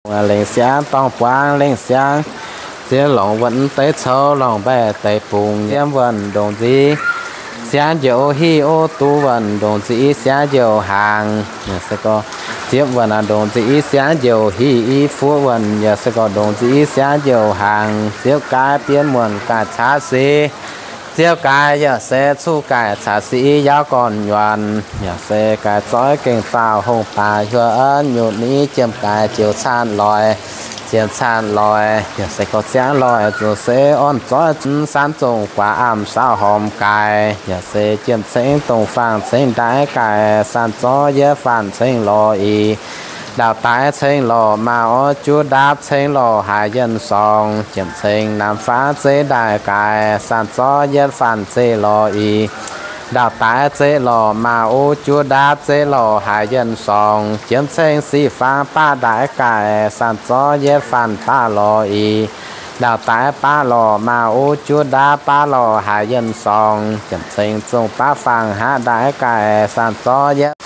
Lengh siangx dorng buangv lengh siangx, ziex longc wuonh deix coux longc mbaih deix bungx, ziemv wuonh ndongc nziv siangx njoux hiv o, duqv wuonh ndongc nziv siangx njoux hnaangx. Ziepc wuonh ndongc nziv siangx njoux hiv, fuqv wuonh yaac se gorngv ndongc nziv siangx njoux hnaangx. Ziepc gaaix bienv muonc gaaix caax sic, ziepc gaaix yaac se cuqv gaaix caax sic yaac gorn nyuonh, yaac se gaaix zoih gengh dauh hungh baac hiuv nyutc ni, jiem gaaix joux caanh loic, jiem caanh loic yaac se gorngv ziangv loic zuqc se orn zoih zunv, san zongh guaax amv saauv hormh gaaix, yaac se jiem ceng dongh faang ceng ndaix gaaix, san zorqv yietv faanh ceng lorz ih, ndau-daaix ceng lorz maaz orv juv ndaapv ceng lorz haaix yienh sorng, jiem ceng namx faanv zeiv ndaix gaaix, san zorqv yietv faanh zeiv lorz ih, ndau-daaix zeiv lorz maaz orv juv ndaapv zeiv lorz haaix yienh sorng, jiem ceng sic faang baqv ndaix gaaix, san zorqv yietv faanh baqv lorz ih, ndau-daaix baqv lorz maaz orv juv ndaapv baqv lorz haaix yienh sorng, jiem ceng zongh baqv faang haav ndaix gaaix, san zorqv yietv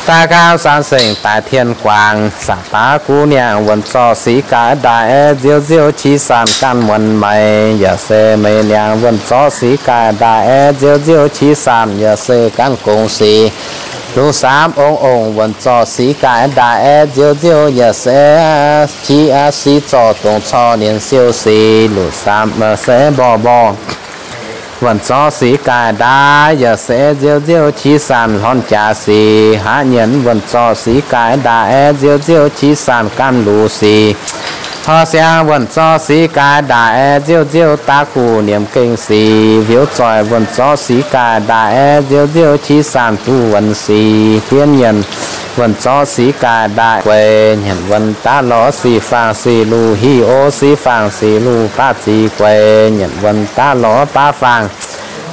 daaih gaamv san sengc daaih tien guangc, saangc baav guv niangh wuonh zorqv sic gaaix ndaix aeqv, nziouv nziouv qiex sanc ganh muonc meix, yaac se meix niangh wuonh zorqv sic gaaix ndaix aeqv, nziouv nziouv qiex sanc yaac se ganh gong sic, lungh saamv ong-ong wuonh zorqv sic gaaix ndaix aeqv, nziouv nziouv yaac se qiex sic zorqv dongh corc nienx siou sic, lungh saamv se mborqv mborqv wuonh zorqv sic gaaix ndaix, yaac se nziouv nziouv qiex sanc hlorn jaax sic, haav nyienx wuonh zorqv sic gaaix ndaix aeqv, nziouv nziouv qiex sanc ganh luc sic, hor siangx wuonh zorqv sic gaaix ndaix aeqv, nziouv nziouv daav guv niemx gengh sic, hmioux zoih wuonh zorqv sic gaaix ndaix aeqv, nziouv nziouv qiex sanc duqv wuonh sic, bienv nyienx wuonh zorqv sic gaaix ndaix gueix, nyienx wuonh daav lorz sic faang sic luc hiv o, sic faang sic luc baav zic gueix, nyienx wuonh daav lorz baav faang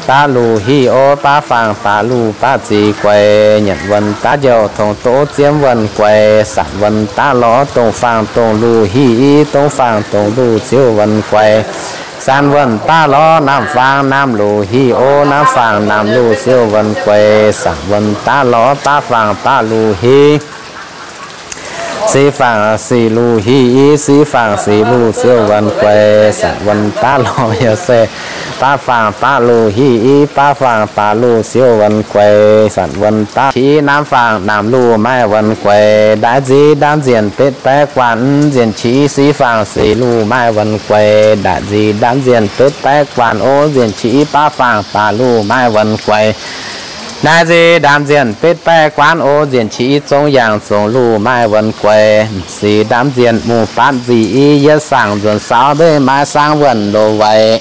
baav luc hiv o, baav faang baav luc baav zic gueix, nyienx wuonh daav njouh tongx doqv ziemv wuonh gueix, saanc wuonh daav lorz dongh faang dongh luc hiv i, dongh faang dongh luc ziouv wuonh gueix, saanc wuonh daav lorz namx faang namx luc hiv o, namx faang namx luc ziouv wuonh gueix, saanc wuonh daav lorz baav faang baav luc hiv sic faang sic luc hiv i, sic faang sic luc ziouv wuonh gueix, saanc wuonh daav lorz yaac se baav faang baav luc hiv i, baav faang baav luc ziouv wuonh gueix, saanc wuonh daav qiex namx faang namx luc maaih wuonh gueix, ndaix nzic ndaamv nzienh betv baeqv guanh nzienh qiex sic faang sic luc maaih wuonh gueix, ndaix nzic ndaamv nzienh betv baeqv guanh o, nzienh qiex baav faang baav luc maaih wuonh gueix, ndaix nzic ndaamv nzienh betv baeqv guanh o, nzienh qiex zong yaangh zong luc maaih wuonh gueix, sic ndaamv nzienh mungh baatv nzic i, yietv saangc nzuonx saauv mbeih maaih saangv wuonh loz-weic.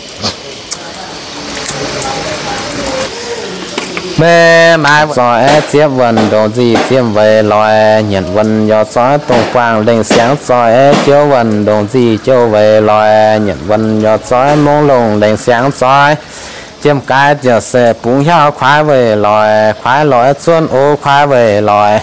Mbeih maaih zoih aeqv, ziepv wuonh ndongc nzic ziepv weic loix, nyienc wuonh yaac zoih dongh buangh lengh siangx zoih aeqv, jouv wuonh ndongc nzic jouv weic loix, nyienc wuonh yaac zoih mongh longh lengh siangx zoih. Jiem gaaix ziouc se bungx hiauv kuaaiv weic loix, kuaaiv loix zuonv o kuaaiv weic loix.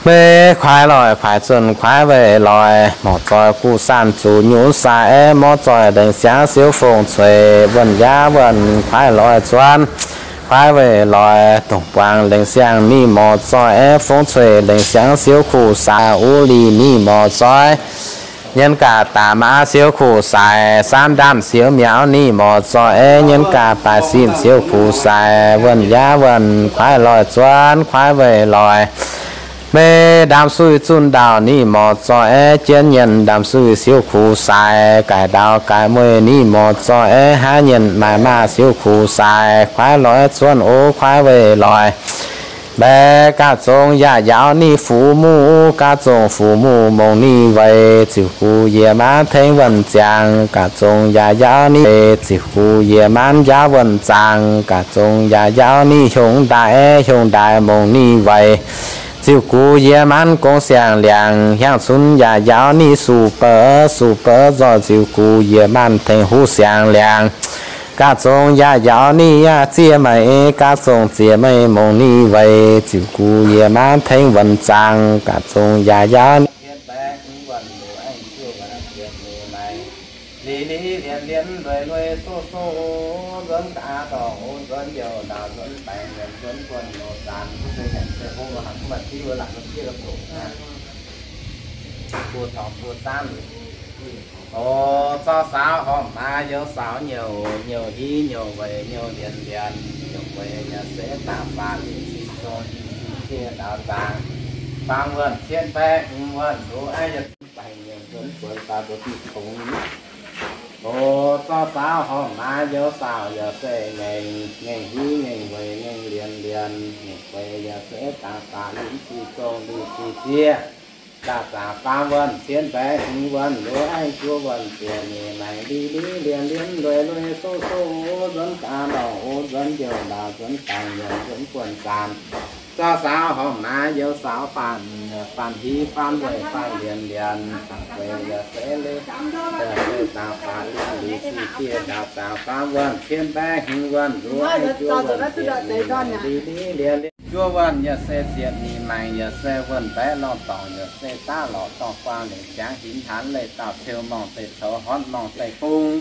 Mbeih kuaaiv loix kuaaiv zuonv kuaaiv weic loix, morc zoih guv saanh zuqc nyunc sai aeqv, morc zoih lengh siangx siouv fong cueiv, wuonh yaav wuonh kuaaiv loix zuonv kuaaiv weic loix, dongh buangh lengh siangx ninh morc zoih aeqv, fong cueiv lengh siangx siouv kuv sai, uv lih ninh morc zoih, nyienz gaax daaih maa siouv kuv sai, saanv ndaamv siouv miaux ninh morc zoih aeqv, nyienz gaax baaix sin siouv kuv sai, wuonh yaav wuonh kuaaiv loix zuonv kuaaiv weic loix. Mbeih ndaamv suiv zunh ndaauh ninh morc zoih aeqv, jien nyienc ndaamv suiv siouv kuv sai, gaaic ndaauh gaaic mueiz ninh morc zoih aeqv, haav nyienc maaih maah siouv kuv sai, kuaaiv loix zuonv o kuaaiv weic loix. Mbeih gaax zong yaac yaauv ninh fuqv muqv, gaax zong fuqv muqv mongh ninh weic, ziux gux yie maanv tengx wuonh ziangx, gaax zong yaac yaauv ninh weic, ziux gux yie maanv yaauv wuonh zaangc, gaax zong yaac yaauv ninh hiongx ndaaih aeqv, hiongx ndaaih mongh ninh weic, ziux gux yie maanv gong siangx liangx, hiaangx cunx yaac yaauv ninh suqc beuv, suqc beuv nzoih ziux gux yie maanv tengx huv siangx liangx. Gaax zong yaac yaauv ninh yaac ziex meiv, gaax zong ziex meiv mongh ninh weic, ziux gux yie maanv tengx wuonh zaangc, gaax zong yaac yaauv ninh Buo tongx buo zaanv. O, zorqv saaux horpc maaz youz saaux nyouc, nyouc hiv nyouc weic nyouc lienz lienz, nyouc weic yaac se dangx faatv liuz sin zong sin cie ndaaux zaangc faam wuonh cien baeqv hmz wuonh nduov aiv yaac baengh nyouc nzuonx buonc faaux mbuo diuh tongx. O, zorqv saaux horpc maaz youz saaux yaac se ngaengc, ngaengc hiv ngaengc weic ngaengc lienz lienz, nyouc weic yaac se dangx faatv liuz sin zong liuz sin cie ndaaux zaangc faam wuonh cien baeqv hmz wuonh nduov aiv juov wuonh ziec nyeic maengc li li lienz lienz lueiz lueiz soqv soqv nzuonx gaax norqc o nzuonx ndiouh ndaaux nzuonx dangx nyanc nzuonx buonc zaanc. Zorqv saaux horpc maaz youz saaux faatv, faatv hiv faatv weic faatv lienz lienz, faatv weic yaac se leiz, yaac se dangx faatv liuz sin cie ndaaux zaangc faam wuonh cien baeqv hmz wuonh nduov aiv juov wuonh ziec nyeic maengc li li lienz lienz juov wuonh yaac se ziec nyeic maengc yaac se wuonh baeqv lorh dorngc yaac se daav lorqc dorh buang lengc ziangx hinc hanx leih dauh ceu morngh deic coux horpc morngh deic bung.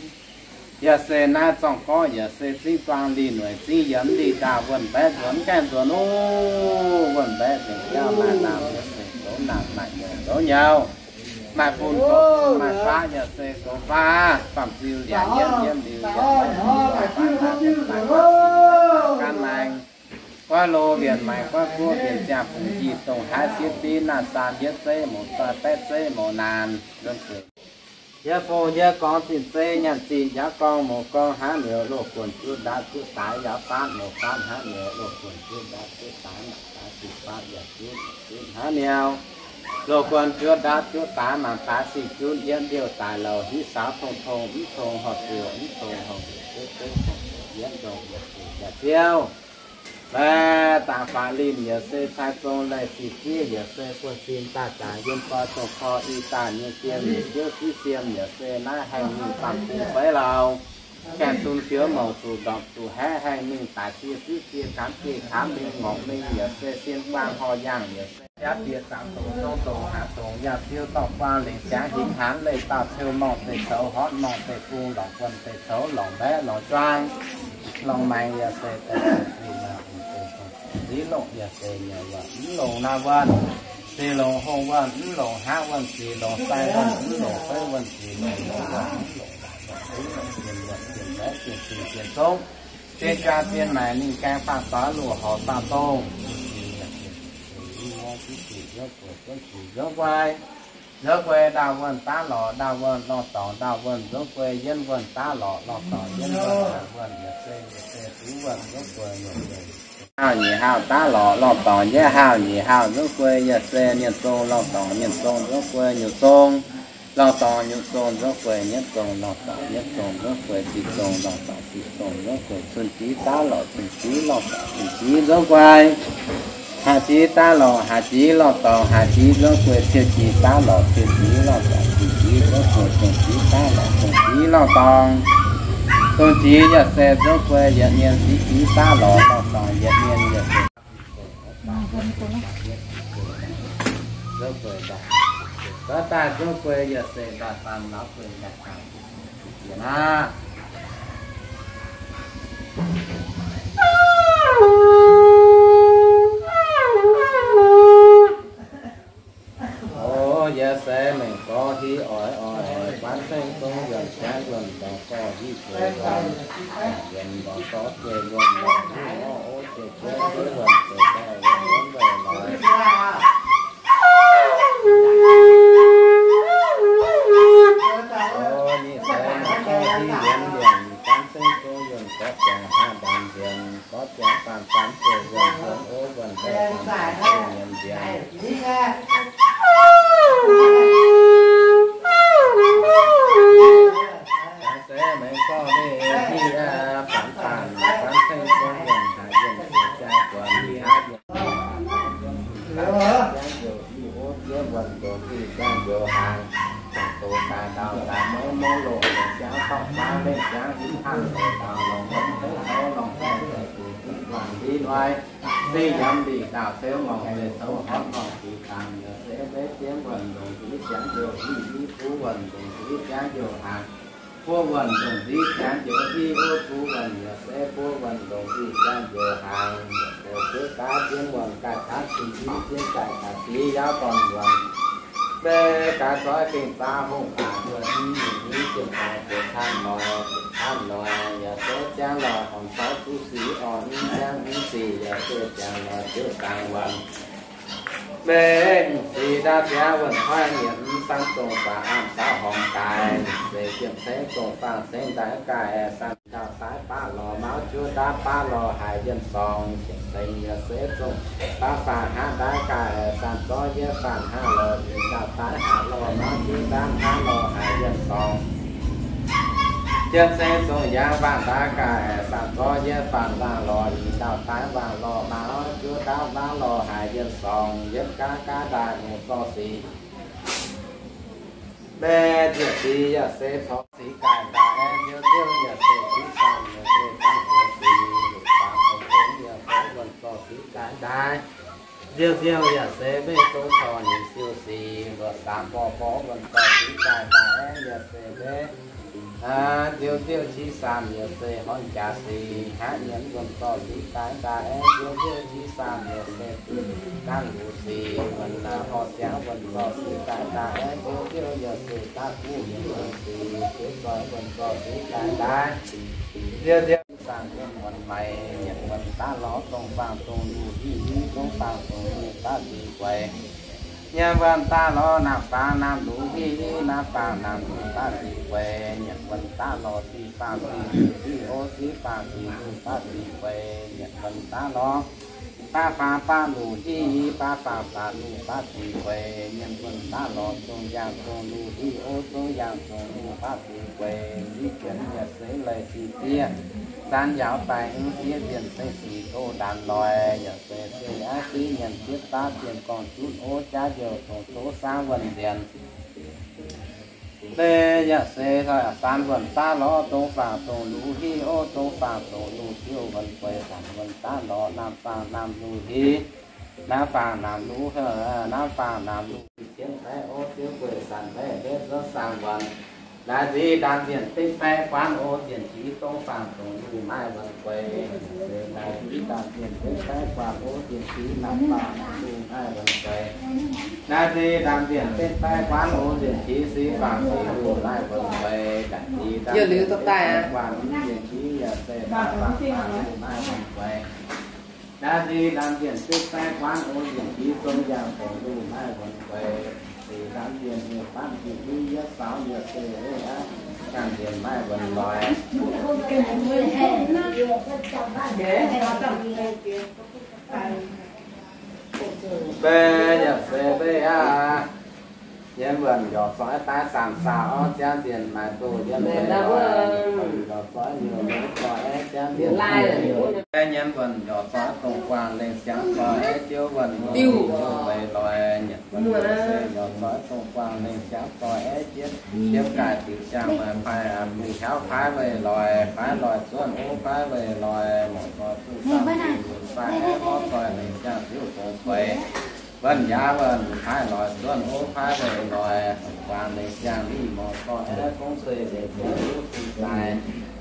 Yaac se naaiv zorng gorqv yaac se zingv buang lih nueic zingv yiemz lih ndaauh wuonh baeqv nzuonx gaengh nzuonx oc. Wuonh baeqv nzengc jauv maaih naamh yaac se goux naamh, maaih nyouc goux nyouc, maaih bun goux maaih faav yaac se goux faav, faam-ziu liangx yiemv yiemv liuz yaac maiv ziux yaac maiv maaih buonc daaih ganh maengx, goiv lo mbienc maengx goiv guoqv mbienc ziangh fungx njiec dongh haaix sieqv div naamh zaan yietv zeiv mouz doiv baeqv zeiv mouz naanc nzuonx gueic. Yie fongc yie gorngv zinh zeiv nyanc zinh njaaux gorngv mouz gorngv hnangv niouz loz guonc juv ndaatv juv daaix, yaac faanv mouz faanv hnangv niouz loz guonc juv ndaatv juv daaix, maanc daaix sic faanv yaac juv juv hnangv niouz loz guonc juv ndaatv juv daaix, maanc daaix sic juv yietv ndiouh daaih louh hiv saaux tong tong mv tong horpc ziouc mv tong horpc ziouc juv juv tong tong yietv ndongh yaac sic jaax ziouv. Laeh dangx faatv linh yaac se cai zong laih sic zieqv yaac se buonv-sin daaih daaih yiem goi dongh kor i daaih nyei siem nyei ziouv siqv siem yaac se naaiv haengh mingh faam-bung feix lauh, gaengh sun fioux mouc zuqc ndorpc zuqc haeqv haengh mingh daic cie siqv cie kanx geh kanx mingh ngorc mingh yaac se sien buang horh yaangh yaac se biaav bieqc zaangc dongc zong dongc haaix dongc yaac siou dorh buang lengc ziangx hinc hanx leih dauh ceu morngh deic coux horpc morngh deic bung lorngc buonc deic coux lorngc mbaeqv lorngc juang lorngc maengx yaac se deic deic deic lorngc deic dongh ziv longc yaac se nyei wuonh mv longc naaiv wuonh, zic longc hongh wuonh mv longc haav wuonh, zic longc sai wuonh mv longc feiv wuonh, zic longc longc wuonh mv longc laaix wuonh, zic longc zien wuonh zien mbaeqv zien cing zien zong, zien jaa zien maengc ninh gaengh faam doix luoqc horc faam dongh. Nzunc guei ndaauh wuonh daav lorqc ndaauh wuonh lorh dorngc ndaauh wuonh, nzunc guei yienv wuonh daav lorqc lorh dorngc yienv wuonh, wuonh yietc se yietc se zuqv wuonh, nzunc guei nyungc guei haauh nyic haauh daav lorqc lorh dorngc yietv haauh nyic haauh, nzunc guei yaac se mienh zong lorh dorngc mienh zong, nzunc guei nyungc zong lorh dorngc nyungc zong, nzunc guei nyietv zong lorh dorngc nyietv zong, nzunc guei ziqc zong lorh dorngc ziqc zong, nzunc guei cun-jix daav lorqc cun-jix lorh dorngc cun-jix, nzunc guei haaix jix daav lorqc haaix jix lorh dorngc haaix jix, nzunc guei ciou jix daav lorqc ciou jix lorh dorngc ciou jix, nzunc guei zong jix daav lorqc zong jix lorh dorngc zong jix, yaac se nzunc guei yietc mienh ziqv jix daav lorqc lorh dorngc yietc mienh, yaac se nzunc guei daaih, nzunc guei yaac se daaih faam laav guei daaih faam jiex aqv. O, yaac se mengh gorx hiv oix oix, buatc ceng zong yuonh jaaix yuonh dorngx gorx hiv zueiz yuonh, yuonh dorngx gorx zueiz yuonh, yuonh o zueiz juov zueiz wuonh zueiz daaih wuonh wuonv weic lorz. O, nyic seix mengh gorx hiv yuonh liemh, buatc ceng zong yuonh gorx jaaix haav ndaamv nzienh, gorx jaaix faam faam zueiz yuonh, yuonh o wuonh daaih faam faam zueiz nyiemc nzienh. Jaaix seix mengh gorx hiv, hiv faam faam, buatc ceng zong yuonh haaix yuonh zueiz jaaix buonc haav yuonh. Ziangx njoux i o juov wuonh ndongc zuiz ziangx njoux hnaangx, doz daaih ndau daaih mouv mouv loz, ziangx dorh fangx leih ziangx hinv hnangv doz daaih longc wuonh deix coux longc daaih deix gu'nyuoz guangc ndiev nui, se yiem ndiev ndaauh ceu morngh deix coux horpc horngh zuiz dangx yaac se beiv jienv wuonh ndongc zuiz ziangx njoux i, i buv wuonh ndongc zuiz ziangx njoux hnaangx, buv wuonh ndongc zuiz ziangx njoux i, o buv wuonh yaac se buv wuonh ndongc zuiz ziangx njoux hnaangx, yaac se buv gaav jienv wuonh daaih taav cing i jienv daaih taav sic yaauv dorn wuonh. Mbe gaax zoix gengh zaax hungh aac, mbuo mv nyungc mv jiem daaih buoz camv noic, buoz camv noic, yaac se ziangh lorh horngc fai zuqc sic orqc, mv ziangh mv sic, yaac se ziangh lorh ziouc dangx wuonh. Mbe sic ndau ziangx wuonh koiv nyiemc mv sanv zong guaax amv saauv horngc daaih, se jiem ceng zong faang ceng ndaix gaaih sanv ndau daaih baav lorh mauv juov ndaauv baav lorh haic yienh sorngx, jiem ceng yaac se zong baav faang hnangv ndaix gaaih sanv zorv yiev faang hnangv lorh yienh ndau daaih hnangv lorh mauv juov ndaauv hnangv lorh haic yienh sorngx. Jiem ceng zong yangh waangh ndaix gaaih sanv zorv yiev faang waangh lorh yienh ndau daaih waangh lorh mauv juov ndaauv mauv lorh haic yienh sorngx, yietv gaav gaav ndaaih mungh zorqv sic. Mbe njiec sic yaac se corc sic gaaih ndaaih aengx nziouv nziouv yaac se qiv saamh yaac se dangv zoux sic, luoqc saamh dongh gong yaac se wuonh zorqv sic gaaih ndaaih. Nziouv nziouv yaac se meiv dongh corc nyei siou sic, luoqc saamh borqv borqv wuonh zorqv sic gaaih ndaaih aengx yaac se meiv nziouv nziouv qiv saamh yaac se horngh jaax sic, hnangv nyienx wuonh zorqv sic gaaih ndaaih aengx nziouv nziouv qiv saamh yaac se dangv luoqc sic, wuonh horh siangx wuonh zorqv sic gaaih ndaaih aengx nziouv nziouv yaac se daav guv yaac se sic, jiex zoih wuonh zorqv sic gaaih ndaaih. Nziouv nziouv zaangc wuonh muonc maic, nyiemc wuonh daav lorz dongh faang dongh luh hiv, hiv dongh faang dongh luh baav sic gueix. Nyiemc wuonh daav lorz naamh faang naamh luh hiv, hiv naamh faang naamh luh baav sic gueix. Nyiemc wuonh daav lorz sic faang sic luh hiv, o sic faang sic luh baav sic gueix. Nyiemc wuonh daav lorz baav faang baav luh hiv, hiv baav faang baav luh baav sic gueix. Nyiemc wuonh daav lorz zong yaangh zong luh hiv, o zong yaangh zong luh baav sic gueix. Ziv jienv yaac se leiz sic ziev, zanv yaauc baengh mv sieqv zienh ceng sic doz ndaanx loix, yaac se se aqv siqv nyienx ziepv daav zienh gorngv zunv o jaav youh tongx zoqv saangv wuonh nzienx. Mbe yaac se sanv wuonh daav lorz dongh faang dongh luh hiv, o dongh faang dongh luh siou wuonh gueix. Sanv wuonh daav lorz naamh faang naamh luh hiv, naamh faang naamh luh, naamv faang naamh luh. Jienv baeqv o ziouv gueix sanv baeqv mbe zuov saang wuonh. Naaiv nziv ndaamv-zienh betv baeqv guaanv o zienh qiex dongh faang dongh luh maaih wuonh gueix. Naaiv nziv ndaamv-zienh betv baeqv guaanv o zienh qiex naamh faang naamh luh maaih wuonh gueix. Naaiv nziv ndaamv-zienh betv baeqv guaanv o zienh qiex siqv faang siqv luh maaih wuonh gueix. Naaiv nziv ndaamv-zienh betv baeqv guaanv o zienh qiex yaac se faang faang luh maaih wuonh gueix. Naaiv nziv ndaamv-zienh betv baeqv guaanv o zienh qiex zong yaangh zong luh maaih wuonh gueix. Siqv ndaamv-zienh nyei baamv jiex yietv saauv yaac se aqv, ganh nzienh maaih wuonh loix. Mbe yaac se mbe aqv. Nyienz wuonh njorc zoih daaih saanh saauh orv ziangv nzienh maaih doz yiem mbe loix. Nyienz wuonh njorc zoih nyuoz mouv zoih aeqv ziangv nzienh maaih doz. Nyienz wuonh njorc zoih dongh guangc lengh siangx zoih aeqv ziouv wuonh mouv mbe loix. Nyienz wuonh se njorc zoih dongh guangc lengh siangx zoih aeqv ziouv, ziouv gaaih diuc ziangh maaih paaiv aqv, mingh hnyouv paaiv weic loix, paaiv loix zuonv ov paaiv weic loix, mouc zoih zuqc saamv zuqc fai aeqv, mouv zoih lengh siangx ziouv fongx gueix. Wuonh yaac wuonh paaiv loix zuonv ov paaiv weic loix, guangc lengh siangx ninh mouc zoih aeqv, gong sueih lengh siangx ziouv fungx daaih,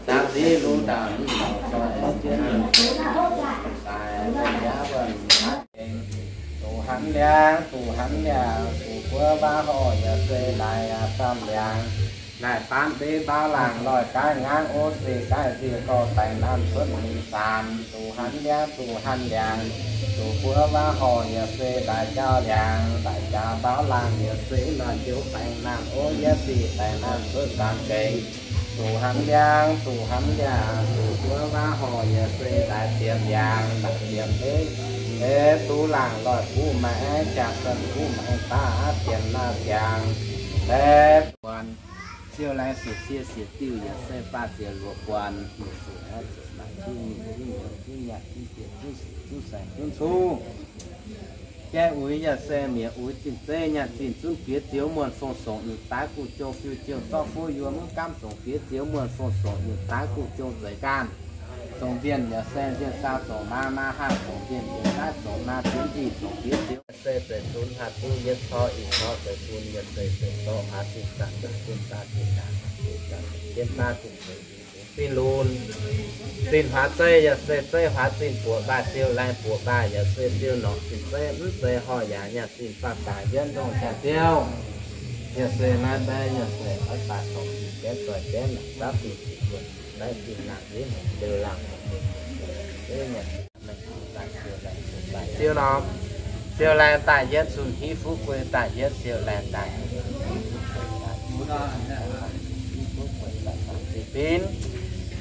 zaangc ziv lu ndaauh ninh mouc zoih aeqv, jienv ninh fungx daaih. Wuonh yaac wuonh paaiv lengh, duqv hanv liangx, duqv hanv liangx, duqv buov waav horh yaac se laaix yaac baamh liangx. Naaic baamv deix mbaaux laangc loih gaaix ngaangv ov se gaaix nziex gorx daengx naamh cuotv mingh saanx. Duqv hanv liangx, duqv hanv liangx, duqv buov waav horh yaac se laaix jaauv liangx, laaix jaauv mbaaux laangc yaac se naaic njoux daengx naamh ov, yietv sic daengx naamh cuotv saanx gengx. Duqv hanv liangx, duqv hanv liangx, duqv buov waav horh yaac se laaix ziepc liangx, laaix ziepc deix. Eix duqv laangc loih buv maengx, jaa-cuotv buv maengx daav aqv, ziepc naaiv ziangx. Eix buonc, siou laengz siec cie siec diuh yaac se faah ziec luoqc buonc, yaac se aqv ziepc naaic zunv nyic zunv hnyouv zunv nyaanh zunv bieqc zunv sic zunv saengx zunv cuv. Jaiv uix yaac se mieqc uix zinh zeiv nyaanh zinh zunv bieqv zioux muonh fong songc nyutc daaix guv jong fiu jong zorqv fuv yuonh mv gaamv zongc bieqv zioux muonh fong songc nyutc daaix guv jong zeix gaanh. Zongc nzienh yaac se nzienh saau zongc maa, maa haah zongc nzienh bieqc naaiv zongc maa ziex ndih zongc bieqv zioux se zeiv zunv haaix duqv yietv corc ih corc zeiv bun yaac se zeiv zorqv aav zinh zanc zanc bun daaih zinh daaih zinh zanc jienv daaih zinh zeiv zinh Zinh lunx, zinh huaax zeiv yaac se zeiv huaax zinh buoqc mbaah siou laengz buoqc mbaah yaac se siou norqc zinh zeiv mv zeiz horh yaac nyaanh zinh faam daaih yietv ndongh jaax-ziouv. Yaac se naaiv mbaeqv yaac se oix daaih dorngc zinh gaeqv zoih gaeqv naaic dapv zinh zinh buonc zinh mbaeqv zinh laangh nziv haic liouh laangh haic. Siou norm, siou laengz daaih yietv, cun-hiuv fuqv guei daaih yietv, siou laengz daaih binv.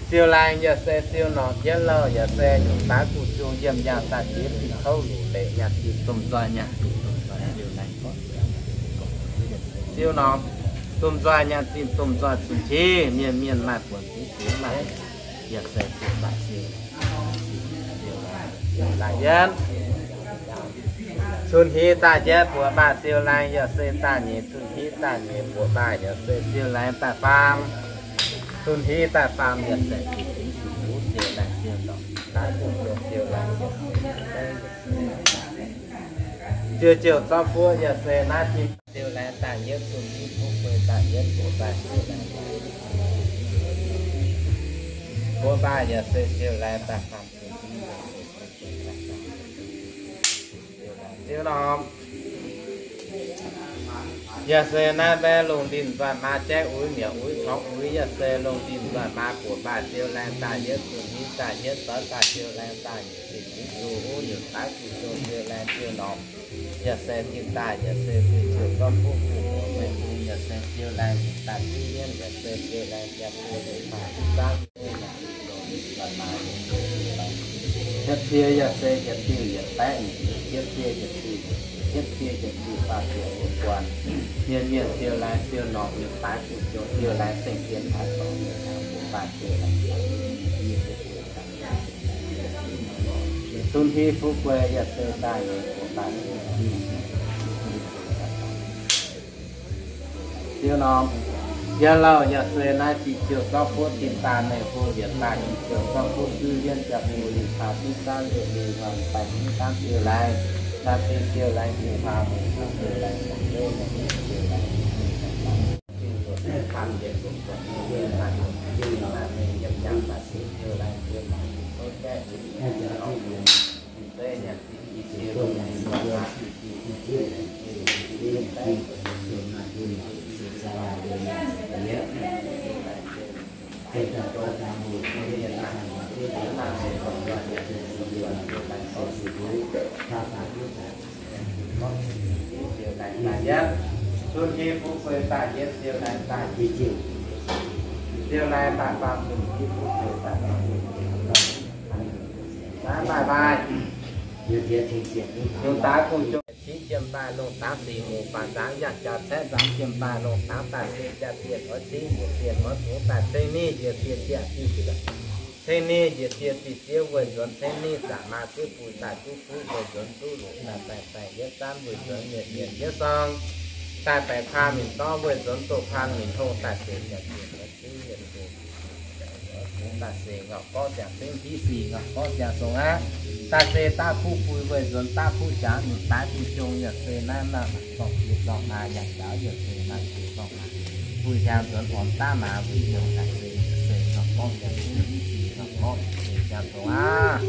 Siou laengz yaac se siou norm yietv louh, yaac se nyungc daav guv jung yiem yaangh daaih jiex zinh kouv luc leic nyaanh zinh domh nzoih nyaanh zinh domh nzoih siou laengz gorngv. Siou norm domh nzoih nyaanh zinh domh nzoih cun-hiuv mienh mienh maaih buonc fingx fingx maaih yaac se buoqc mbaah siou. Daaih yietv, cun-hiuv daaih yietv buoqc mbaah siou laengz yaac se daaih nyeic, cun-hiuv daaih nyeic buoqc mbaah yaac se siou laengz daaih faam. Cun-hiuv daaih faam yaac se zinh fingx siou laengz siou norm daav guv jung siou laengz yaac se ziouc ziouc zorqv fuqv yaac se naaiv zinh siou laengz daaih yietv, cun-hiuv fuqv guei daaih yietv buoqc mbaah siou laengz daaih buoqc mbaah yaac se siou laengz daaih faam. Siou norm, yaac se naaiv mbaeqv lungh ndinh nzoih maa jaiv uix mietc uix torngx uix, yaac se lungh ndinh nzoih maa buoqc mbaah siou laengz daaih yietv, cun-hiuv daaih yietv, zorqv daaih siou laengz daaih nyeic, zinh fingx zuqc uv nyungc daav guv jung siou laengz siou norm. Yaac se zinh daaih yaac se zinh ziouc zorqv fuqv guv mengh bung, yaac se siou laengz nyungc daaih duqv mienv, yaac se siou laengz jaa buo leiz faah zaangv. Yietv cie yaac se yietc diuh yietc baeqv, yietv cie yietc diuh, yietv cie yietc diuh faah ziepc yietc guanh. Mienh mienh siou laengz siou norm yietc daaih guv jung siou laengz zengc dien taaix dorngx yietc taux buoqc mbaah siou laengz. Cun-hiuv fuqv guei yaac se daaih nyeic buoqc mbaah siou. Siou norm, yietv louh yaac se naaiv zinh ziouc zorqv fuqv dinh daaih mengh bung yietc daaih zinh ziouc zorqv fuqv suiv yienv jaa bung lingh kaa dingv zaanv liouh lingh huaang baengh dingv zaanv siou laengz, naaiv se siou laengz dingh huaang mengh bung siou laengz daaih zeiv mengh bung siou laengz dingh huaang. Cun-hiuv fuqv guei daaih yietv, siou laengz daaih nyic, siou laengz daaih faam, cun-hiuv fuqv guei daaih faam. Naaiv maaih maaih, lungh daaix guv jung, civ jiem daaih lungh dangx sic muc faanx nzaangx yangh jaax caeqv nzaangx jiem daaih lungh dangx daaih se jaa-dienh oix cingv mbuoqc dienh oix bungx daaih ceng ninh njiec sie ziangh diuh zuqc. Ceng ninh njiec sie diuh ziev weic nzuonx ceng ninh zaqc maa ziev buix daaih duqv fuqv weic nzuonx duqv longc daaih baengh baengh yietv zaanv weic nzuonx mienh mienh yietv sorng daaih baengh kaa mingh dorv weic nzuonx doh kang mingh hongh daaih deix jaa-dienh oix cingv mienh bungx daaih se ngauh gorqv ziangh cingv hiv sic ngauh gorqv ziangh song aqv. Daaih se daav kuv bui weic nzuonx daav kuv jangx mingh daaih bun jong yaac se naaiv naaiv zorqv jiex zorqv maa yangh jaax yaac se naaiv jiex zorqv maa bui hiaang nzuonx ormx daav maa weic jong daaih se yaac se ngauh gorqv ziangh cingv hiv sic ngauh gorqv se ziangh song aqv.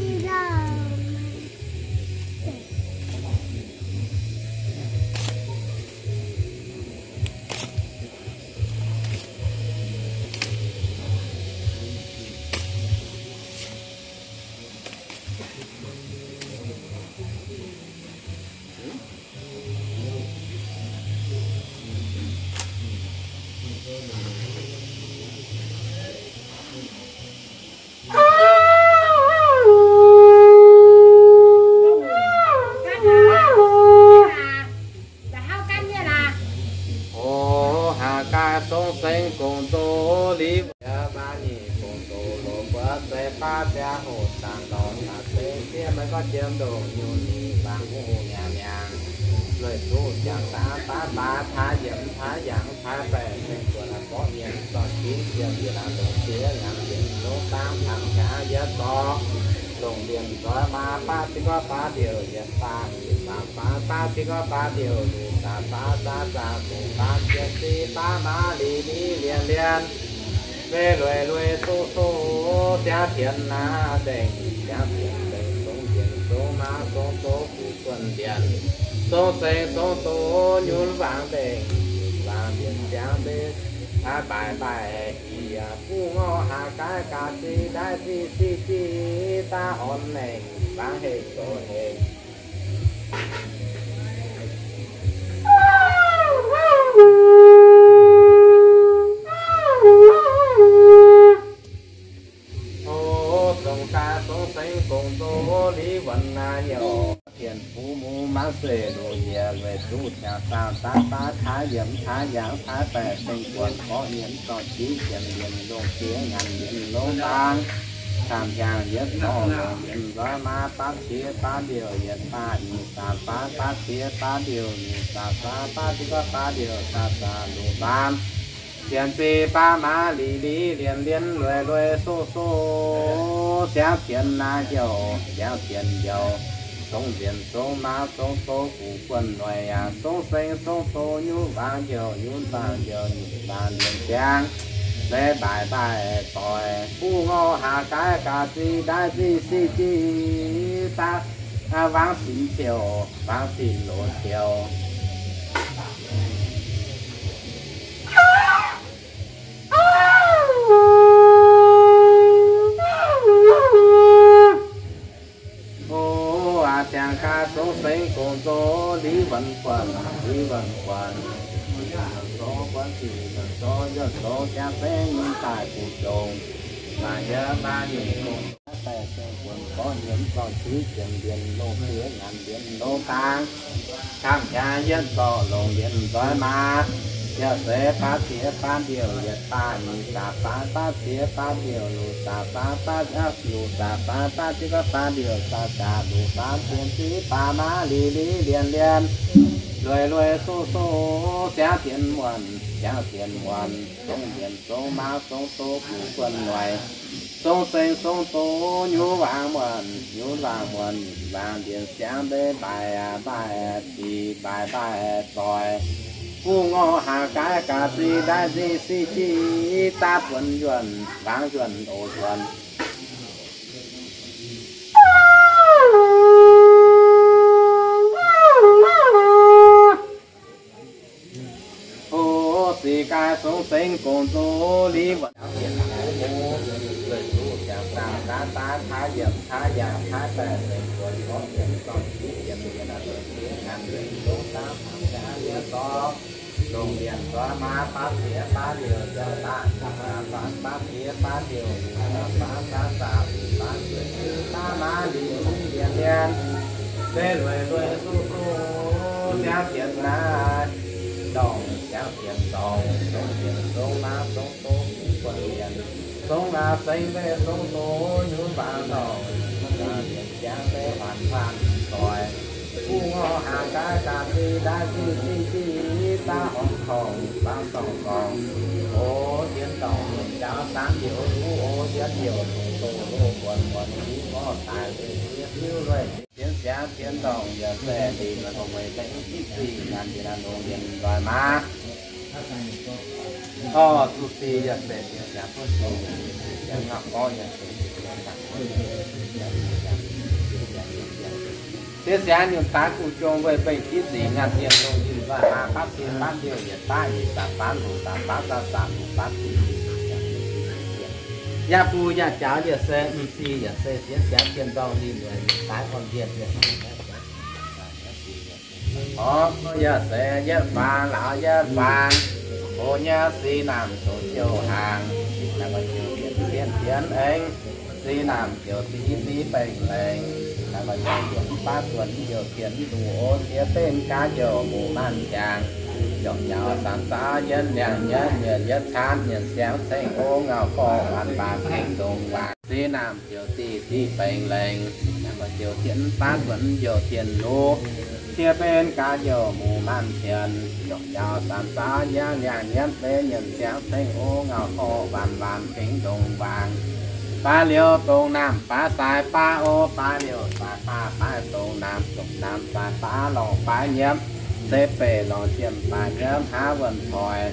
Hoz haac gaax song sengx gongc zoh liuz, yaac baav nyic gongc zoh loz buoz zeiv baav ziangh hoc zanc lorz zanc sengx siev meih gorngv jiem ndongc nyungc nyic bangc wuov hungh mi'aqv mi'aqv. Lueic zuqc jangx daav baav baav taav yiemc taav yangh taav baengh sengx buonc aqv gorqv mienh zorn-ginv jiem yietc laangz longc jiex ngaangc yiemc longc dangv tangx jaax yietc zorqv longc liemh nzoih maa baav cing gorngv baav diuc yietc faam yietc faam faam baav cing gorngv baav diuc luic faam faam faam faam baav jien ziv baav maa lic liv lienh lienh, lueic lueic soh soh Siangx tienx naaiv dengh, siangx tienx dengh, songx mbienc songx maav songx doz guv guonh mbienc, songx seng songx doz nyunc wangc dengh, wangc mbienc siangx mbienc, aav mbaaic mbaaic ih yaac buv ngorc haac gaaiv gaax zinh ndaaiv zinh sic jic daav orn mengh wangc hengh zoqc hengh. O, zongc gaax songx sengx gong zoh liuz wuonh naaiv nyouc, dienc fuqv mungz maanv seix luoqc yiec weic zuqc ziangx zaangh daav daav taav yiemx taav yaangh taav baeqc ceng buonc gorqv yiemx zorqv jiv jiemx yiemx longc jiex nyanc yiemx longc dangh, camv hiaangx yietv zorqv longc yiemx nzoih maa baav qiex baav mbiouh yietc baav nyic zaangc baav baav qiex baav mbiouh nyic zaangc baav baav ziepc gorqv baav mbiouh zaangc zaangc luoqc baamv, sienx zinh baav maa lic lic lienh lienh lueic lueic soh soh, siangx tienx naaiv njouc, siangx tienx njouc, songx mbienc songx maav songx doz guv guonh noic yaac songx seng songx doz nyunv wangc njouc nyunv wangc njouc nyunv wangc mbienc siangx, leiz mbaaic mbaaic doic buv ngorc haac gaaiv gaax zinh ndaaiv zinh sic jic daav wangc sinx ziouc wangc sinx loz ziouc. O, aav ziangx gaax songx sengx gong zoh liuz wuonh buonc, liuz wuonh buonc, zoh buonc zic zoh yuonh zoh jaax sengx daaih guv jongc, maaih yie maaih nyungc gong daaih sengx buonc gorqv nyiemz zorqv juiv jiemx mbienc longc jiex nyanc mbienc longc dangh, camv hiaangx yietv zorqv longc mbienc nzoih maa, yaac se baav ziex baav mbiouh yietc baav nyic zaangc baav baav ziex baav mbiouh luoqc zaangc baav baav luoqc zaangc baav baav ziex baav baav mbiouh zaangc zaangc luoqc baav sienx zinh baav maa lic lic lienh lienh, lueic lueic soh soh, siangx tienx muonh, siangx tienx muonh, songx mbienc songx maav songx doz guv guonh noic, songx seng songx doz nyunv wangc muonh, nyunv wangc muonh, wangc mbienc siangx mbeix mbaaic mbaaic zic mbaaic mbaaic doic, buv ngorc haac gaaiv gaax zinh ndaaiv zinh sic jic daav buonc yuonh wangc yuonh oc yuonh. O, sic gaaix songx sengx gong zoh liuz wuonh, weic zuqc ziangx zaangh daav daav taav yiemx taav yaangh taav baeqc sengx buonc gorqv yiemx zorqv juiv yiemx yietc daaih zoux jiex nyanc yiemx longc dangh camv hiaangx yietv zorqv longc mbienc nzoih maa baav ziex baav mbiouh yietc baav nyic zaangc baav baav ziex baav mbiouh luoqc zaangc baav zaangc zaangc luoqc baav jueiv jueiv baav maa lic lic lienh lienh, leiz lueic lueic soh soh, siangx tienx naaiv ndorngc, siangx tienx ndorngc, songx mbienc songx maav songx doz guv guonh mbienc, songx aav sengx mbeih songx doz nyunv wangc ndorngc, mbienc siangx mbeih huaanc huaanc doic, buv ngorc haac gaaiv gaax zinh ndaaiv zinh sic jic daav horngc korngc baav sorngc sorngc, o, jienv ndorngc mbienc njaaux saamv mbiouh luv, o, jienv mbiouh lungh doz loz muonc muonc jiv ngorc daaih leiz ziex hiuv lueic. Jienv siangx jienv ndorngc yaac se ndin la'homc weic dengv jiv zingh nyanc njiec naaiv longx mbienc nzoih maa. Orv, zuqc sic yaac se sienx siangx buonv sic, sienx siangx ngauh gorqv yaac se sienx siangx, sienx siangx nyungc daaih guv jong weic bengh jiv zingh nyanc njiec longx mbienc nzoih maa baav ziex baav mbiouh yietc baav nyic zaangc baav luoqc zaangc baav zaangc zaangc luoqc baav ziex. Yaac buv yaac jaaux yaac se m'sic yaac se sienx siangx jienv ndorngc ninh weic daaih orn mbienc yaac se Orv, yaac se yietv faang lauz yietv faang, o, nyei sic naamh zoux jouh hnaangx, naaiv maaih jouh dienx dienx dienx aengx, sic naamh jouh div div bengh lengh, naaiv maaih jouh dienx baav duonx jouh dienx luc, o, ziex benx gaax jouh muc maanc ziangx, njormh njaaux sanx zaaux yietv liangh yietv mienh yietv caanv mienh siangx ceng o ngauh gorqv waanc waanc tengx ndongc waac. Sic naamh jouh div div bengh lengh, naaiv maaih jouh dienx baav duonx jouh dienx luc, ziex benx gaax jouh muc maanc ziangx, njormh njaaux sanx zaaux yietv liangh yietv mienh siangx ceng o ngauh gorqv waanc waanc tengx ndongc waac. Baav liuz dongh naamh baav sai baav o, baav liuz sai baav baav dongh naamh, dongh naamh sai baav lorngh baav nyiemv, se beiv lorngh nyiemv baav nyiemv hnangv wuonh hoic.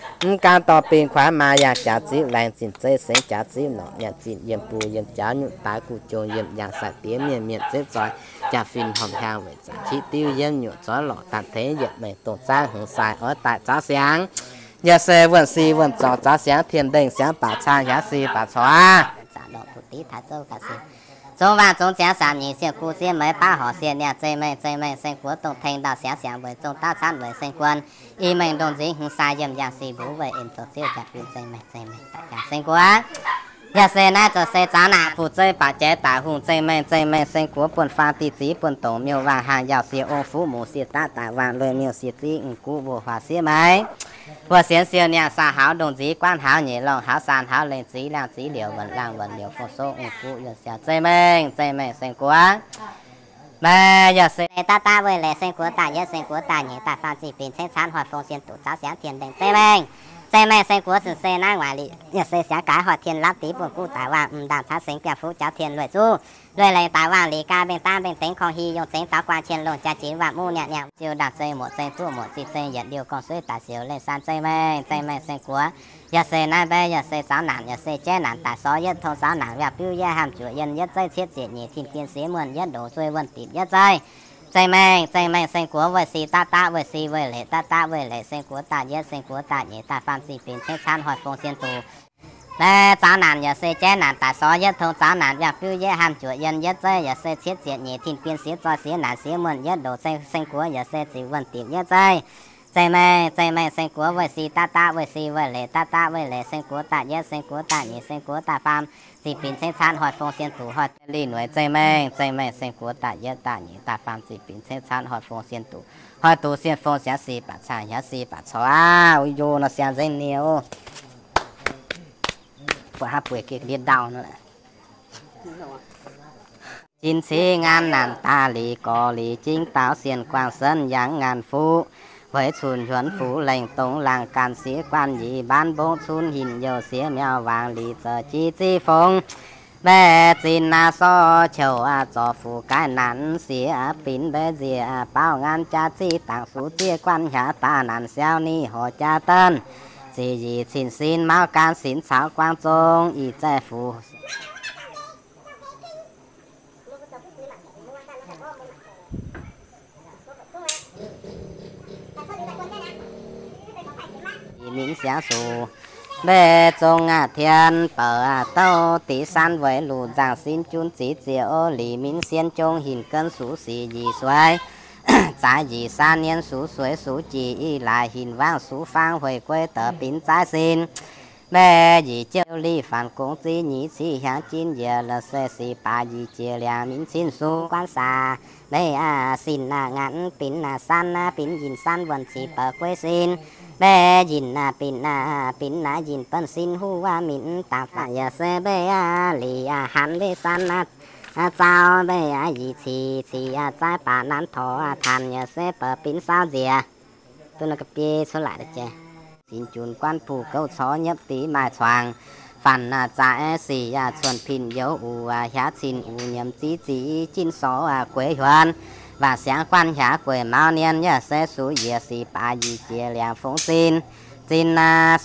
Mv gaengh dorh bingx kuaaiv maa yangh jaax ziqv laengz zinh zeiv sengx jaax ziqv norqc nyanc zinh yiem bung yiem jaax nyutc daaix guv jong yiem yangh sai diev mienh mienh zeiv zoih jaa-fin horngh hiaang weic zaqc qitv diuv yienv nyuoqc zorv lorqc daanh tengx yietc mengh dongh zaangv hmz sai oix daaih zaux siangx. Yaac se wuonh si wuonh zorngx zaux siangx tien ndengh siangx baac caa hiav si baac corc aqv. Zungv waangh zungx ziangx saanc nyic siemv gu siev meix baav horc siev niaa zeiv mengh zeiv mengh seng guoqv dongh teng ndau siangx siangx weic zong daav caanv weic seng guon. I mengh ndongh nzingx hmz sai yiem yangh si mbuv weic en zoux ziouv jaa-fin zeiv mengh zeiv mengh daaih jaa seng guoqv. Yaac se naaiv zoux se zaux naanc fuc zeiv baac jaaix daaih hungh zeiv mengh zeiv mengh seng guoqv buonv faang diuh zix buonv dongc miuc waangh haangh yauh sie ong fuqv muc sie daav daaih waangh lueiz miuc sie ziv mv guv wuov huaax siev meix. Wuov sienx siou niangh saah haux ndongh nzix guanv haux nyeic lorngh haux saan haux lengh zix laangh zix liouc wuonc laangh wuonc liouc fong sou mv guv yuonh siaauc zeiv mengh zeiv mengh seng guoqv. Maiv yaac se daav daav weih leic seng guoqv daaih yietv seng guoqv daaih nyeic daaih faam zih binc cengv caanv hoic fong sien duqv zaux siangx tien ndengh zeiv mengh. Zeiv mengh seng guoqv se se naaiv waaic lic yaac se siangx gaaix hoic tien lapv dix buonv guv daaih waangh mv ndaangc caux sengx biangh fuqv jaux tien lueic zuqv lueic lengc daaih waangh lic gaa mbeng daav mbeng dengx korng hi yongh zengx daux guaan qien longh jaa jinx waangh muv niaa niaa ziouc ndaangc zeiv muoc zeiv duqv muoc zih zeiv yietc liuh gorngv suiv daaih siouc leih saan zeiv mengh zeiv mengh seng guoqv. Yaac se naaiv mbaeqv yaac se zaux naanc yaac se jaiv naanc daaih sorv yietv tong zaux naanc mbiaauh biuv yietv haamh juoqc yienh yietv zeiv cietv ziepc nyeic tin-bien siev muonh yietv ndoqc zueih wuonh dipc yietv zeiv. Zeiv mengh zeiv mengh seng guoqv weih si daav daav weih si weih leic daav daav weih leic seng guoqv daaih yietv seng guoqv daaih nyeic daaih faam zih binc cengv caanv hoic fong sien duqv. Mbaeqv zaux naanc yaac se jaiv naanc daaih sorv yietv tong zaux naanc mbiaauh biuv yietv haamh juoqc yienh yietv zeiv yaac se cietv ziepc nyeic tin-bien siev zoi siev naanc siev muonh yietv ndoqc zeiv seng guoqv yaac se ziqc wuonh dipc yietv zeiv. Zeiv mengh zeiv mengh seng guoqv weih si daav daav weih si weih leic daav daav weih leic seng guoqv daaih yietv seng guoqv daaih nyeic seng guoqv daaih faam zih binc cengv caanv hoic fong sien duqv hoic duqv lih nueic zeiv mengh zeiv mengh seng guoqv daaih yietv daaih nyeic daaih faam zih binc cengv caanv hoic fong sien duqv hoic duqv sien fong siangx si baac caa hiav si baac corc aqv. Uv yo nor siang nzengc nie. Buatc haaix bueix geh ndie ndau nor. Jin cingx ngaanc naanc daaih lic gorx lic jingv daaux sienh guangc senv yangh ngaanc fuqv, hueix cunc hiuonv fuqv lengh dongh laangh ganh siev guanh yie mbaanv mbongv cunv hinc youh siev miauh waangc lic zoux jiex ziqv fongx. Mbaeqc zinh naaiv sorv qouc zorc fuqv gaaiv naanc siev binc mbaeqc nziex baaux ngaanc jaax ziqv dangc suqv zieqv guanh hiax daaih naanc siauv ni horc jaax daaih ziqc yic cin sin mauv gaanv sinx caux guaang zong ih zaih fuqv Ih minc siangx suqc mbaeqc zong aqv tien bouc aqv douv diqc san weic luqc nzangc sin jun ziqc ziec o lic minc sien jong hinc gen suqv sic nyic sueix zaaix nyic san nien suqv sueix suqv jih ih laaix hinc wangv suqv faang hueic gueiv deix binc zaaiv sin. Mbaeqc nyic jiouv liv faanx gongx ziv nyic ciqv hiaangx jin njiec la'seix sic baaix nyic jiex liangx minc cin suqv guanv saax. Mbaeqc aqv sin aqv nganc binc aqv san aqv binc yinh san wuonh cic bouc gueiv sin. Mbaeqc yinh aqv binc aqv binc aqv yinh benv sin huv aqv minc dangx faanx yaac se mbaeqc aqv lic aqv hanc mbaeqc san aqv zaux mbaeqc aqv yie cic cic aqv zaaiv baac nanv torc aqv tanc yaac se bouc binc saauv nziex. Duqv naaiv ga'biei cuotv laaix deix jiex. Dinx junc guanv buh gouv corc nyiepv div maaih cuangx. Fanh zaaix sic cuonx pin youz uc hiaav cin uc nyiemc ziv zic jin sorc gueix huonx. Waac siangx guanh hiaav gueic maux nien yaac se sux yiec sic baac yie jiex liangx fongx zin. Zin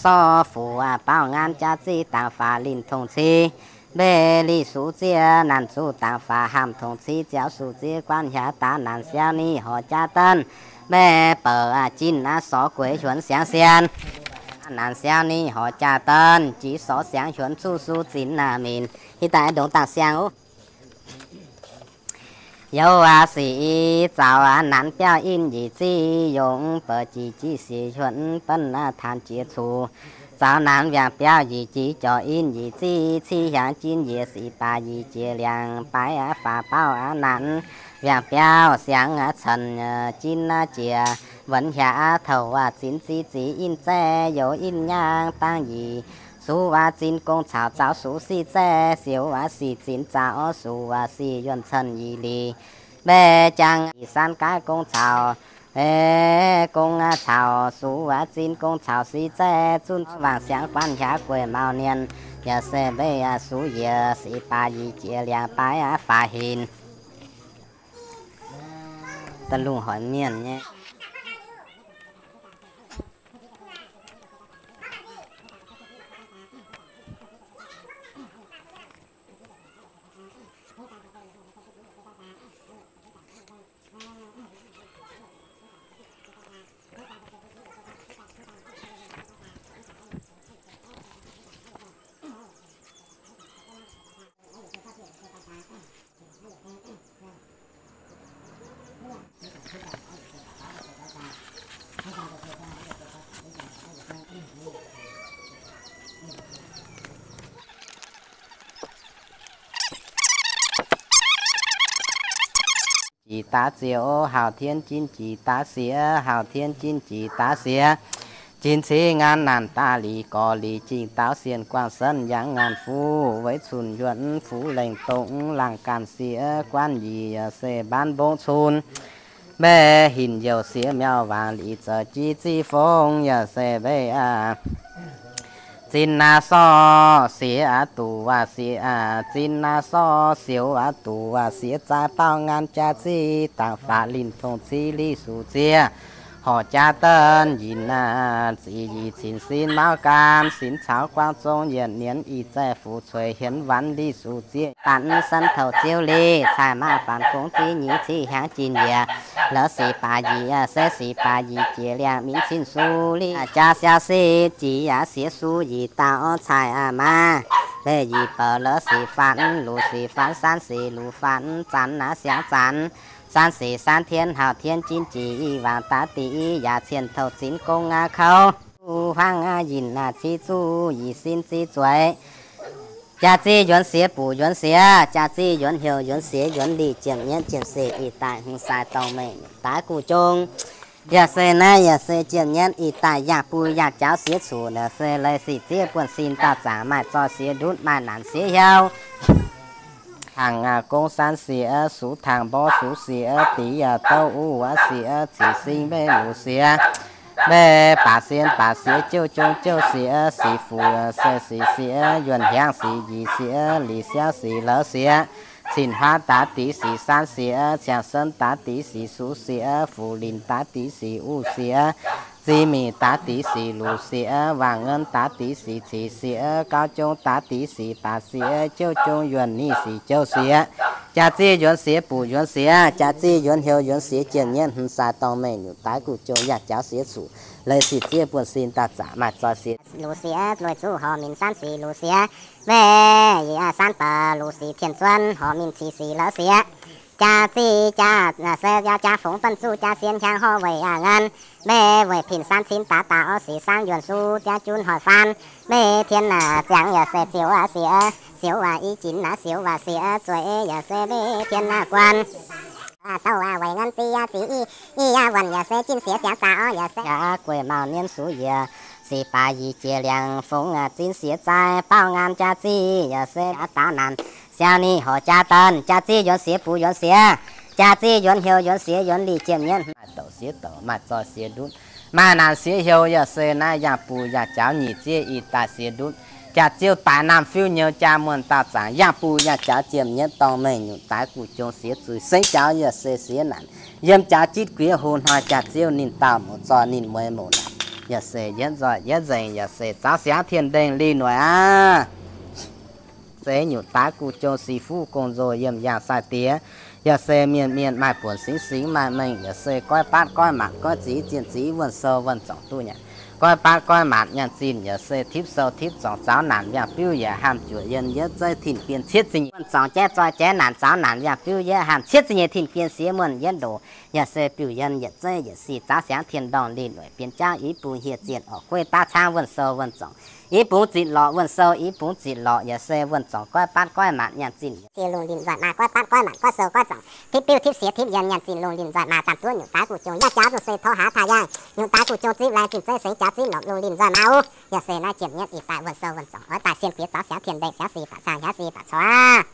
sorc fuc baaux ngaan jaa zic dangx faaux linh tongx ci. Mbeih li sux ziev naanc zuqc dangx faaux hamh tongx ci ziouc sux ziev guanh hiaav daav naanc siau ni horc jaa danv. Mbeih bouc jin sorc gueix huonx siangx sien. Naanc siau ni horc jaa danv jiex sorc siangx huonx zuqc sux zin naaic minc. Hitv daaih ndongx dangh siang oc. Youz aac sic zaux aac naanc biauv in yietc zic yongc bouc jiex jiex sic huonx benv aac taanx jiex cuc. Zaux naanc wiangh biauv yietc jiex jorc in yietc zic civ hiaangx jin yiec sic baac yiec jiex liangx baaix aac faaux baauv aac naanc wiangh biauv siangx aac cen jin aac jiex. Wuonx hiaangx aac touc waac zinx zic zic in zaeqv youz in nyaangh dangh yic. Sux waac zin gong caux zaux sux sic zaeqv siouv waac sic zinx zaux orv sux waac sic yuonh cen yic lic. Mbeih jangx yic san gaaiv gong caux, gong caux sux waac zin gong caux sic zaeqv zunv wangc siangx guanh hiaav gueic maux nien. Yaac se mbeih sux yiec sic baac yiec jiex liangx baaix aac faaux hinc. Da'lungh hoic mienh nyei. Jiex daav ziouc hauh tien jin jiex daav siex, hauh tien jin jiex daav siex. Jin civ ngaan naanc daaih lic gorx lic jingh daauv sienh guangh senv yangh ngaanc fuv weic cunc yuonh fuv lengc dongh laangh ganh siex guanh yic yaac se mbaanv mbong cun. Mbeih hinc youc siex miauh waangc lic zoux jiex zic fongx yaac se mbeih aac. Zinh naaiv sorc siex aac duqv waac siex aac, zinh naaiv sorc siouc aac duqv waac siex zaaiv baauh ngaan jaa zic dangx faaux linh tongx ci li sux ziev horc jaa danv yinc aac, zic yic cin sin mauv gan sin caux guangc zong yietc nienz ih zaih fuqv cueix hienx wanc li sux ziev danv san touc ziouv li cai maaih faanx gong ziv nyeic civ hiaangx jin yiec. La'sic baac yic se sic baac yic jiex liangx minc cin sux li jaa siau sic jiex aac siex sux yic dauh cai aac maaih. Mbeih yic bouc la'sic faanx luc sic faanx san sic luc faanx zanc aac siangx zanc. San sic san tien hauh tien jin jiex i waangc daav diqc yaac cien touc zinx gong aac kouv. Huangv aac yinc aac civ zuqc yic sin zic zueiz. Jaa zic yuonx siex buc yuonx siex, jaa zic yuonx heuc yuonx siex yuonx lic jiemh nyienv jiemh sic ih daaih hmz sai dorngh mengh daaix guv jong. Yaac se naaiv yaac se jiemh nyienv ih daaih yangh buo yangh jaux siex cuqv naaic se leiz sic zieqv buonv sin dauh zaangc maaih zoih siex ndutv maaih naanc siex hiauv. Tangx aac gong san siex sux tangx mborqv sux siex diqc yaac douv uv wuov siex zic sing mbeih luc siex. Mbeih baac sien baac siex jouv jong jouv siex sic fuc se sic siex yuonh hiaangv sic njiec siex lic siauv sic la'sic. Cin huaav daav diqc sic san siex, ciangx sen daav diqc sic sux siex, fuqv linc daav diqc sic uv siex, ziex mingh daav diqc sic luc siex, waangc ngen daav diqc sic cic siex, gauv jong daav diqc sic baac siex, jouv jong yuonh nyic sic jouv siex. Jaa zic yuonx siex buc yuonx siex, jaa zic yuonx heuc yuonx siex, jiemh nyienv hmz sai dorngh mengh nyutc daaix guv jong yaac jaux siex cuqv, leiz sic zieqv buonv sin dauh zaangc maaih zoih siex luc siex, lueiz zuqv horh minc san sic luc siex. Mbeih yic san baac luc sic tien zuonv horh minc cic sic la'sic. Jaa zic jaa se jaa fongx benv zuqv jaa sien hiaangx horh weic aac ngan. Mbeih weic pin san cin daav daaih orv sic san yuonh sux ziangx jun hoic faan. Mbeih tien ziangx yaac se zioux aac siex, zioux waac i jinx aac zioux waac siex zueiz yaac se mbeih tien aac guan. Douh aac weic ngan zic yaac zic i, i yaac wuonh yaac se jin siex siangx zaax orv yaac se yaac gueic mauh nien sux yiec. Sic baac yic jiex liangx fongx aac zin siex zaih baauh ngaan jaa zic yaac se aac daav naanc siau ni horc jaa danv jaa zic yuonx siex buc yuonx siex, jaa zic yuonx heuc yuonx siex yuonx lic jiemh nyienv maaih douc siex douc maaih zoih siex ndutv Maaih naanc siex heuc yaac se naaiv yangh buc yaac jaux nyic zieqv ih daaih siex ndutv. Jaax-ziouv daaih naamh fiuv nyouz jaa muonh dauh zaangc yangh buc yaac jaux jiem nyetv dorngh mengh nyutc daix guv jong siex zuiz sengx jaux yaac se siex naanc. Yiem jaax jitv guiex hungh hnoi jaax-ziouv ninh dauh mouz zoih ninh mueiz mouz naanc yaac se yietv nzoih yietv nzengc yaac se zaux siangx tien ndengh lih noic aqv. Se nyutc daix guv jong sic fuqv gong-nzoh yiem yangh sai diex. Yaac se mienh mienh maaih buonc singx singx maaih mengh yaac se goiv baatv goiv maanc goiv zix zienh zix wuonh sou wuonh zorngc duqv nyanc. Goiv baatv goiv maanc nyaanh zinh yaac se tipv sou tipv zorngc zaux naanc yangh biuv yaac haamh juoqc yienh yietv zeiv tin bienh cietv zingh nyeic wuonh zorngc jaiv zoi jaiv naanc zaux naanc yangh biuv yietv haamh cietv zingh nyeic tin bienh siex muonh yietv ndoqc. Yaac se biuv yienh yietc zeiv yietc sic zaux siangx tien ndorngh lih lueic bienh jauv i bung hieh zienh orqc gueiv daav caangv wuonh sou wuonh zorngc i bung zitc lorqc wuonh sou i bung zitc lorqc yaac se wuonh zorngc goiv baatv goiv maanc nyaanh zinh. Zinh lungh linh nzoih maa goiv baatv goiv maanc goiv sou goiv zorngc tipv biuv tipv siex tipv yienh nyaanh zinh lungh linh nzoih maa zaamh duqv nyutc daix guv jong yaac jaux zuqc se tov haaix taaih yaangh nyutc daix guv jong zipv laengz zinh zeiv sengx jaux zipv lorqc lungh linh nzoih maa oc. Yaac se naaiv jiem nyetv ih daaih wuonh sou wuonh zorngc oix daaih sien bieqc zaux siangx tien ndengh siangx sic baac cang siangx sic baac cou aqv.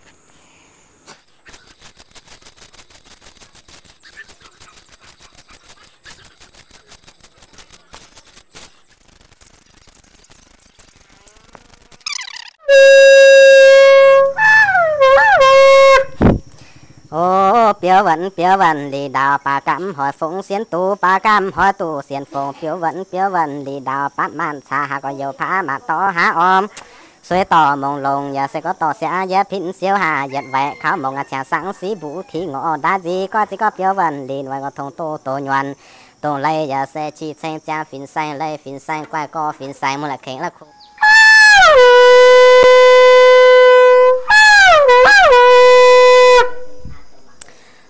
O, biouv wuonh biouv wuonh lic ndaauh, baac gamh hoic fungx sienx duqv, baac gamh hoic duqv sienx fungx, biouv wuonh biouv wuonh lic ndaauh, baatv maanc caax haaix gorx youz paav maanc dorh haav orm. Sueih dorh mongh longx yaac se gorngv dorh siangx yietv pin siouv haac yietv waeqc kaux mongh aqv, ciangx sangv siv mbuo ti ngorc ndaaiv nziv goiv ziex gorngv biouv wuonh lic waaic gorx tongx doz doz nyuonh. Dongh leiz yaac se qiex ceng ziangx fin-saeng, leiz fin-saeng guaih gorx fin-saeng mungh la'kengx la'kuqv.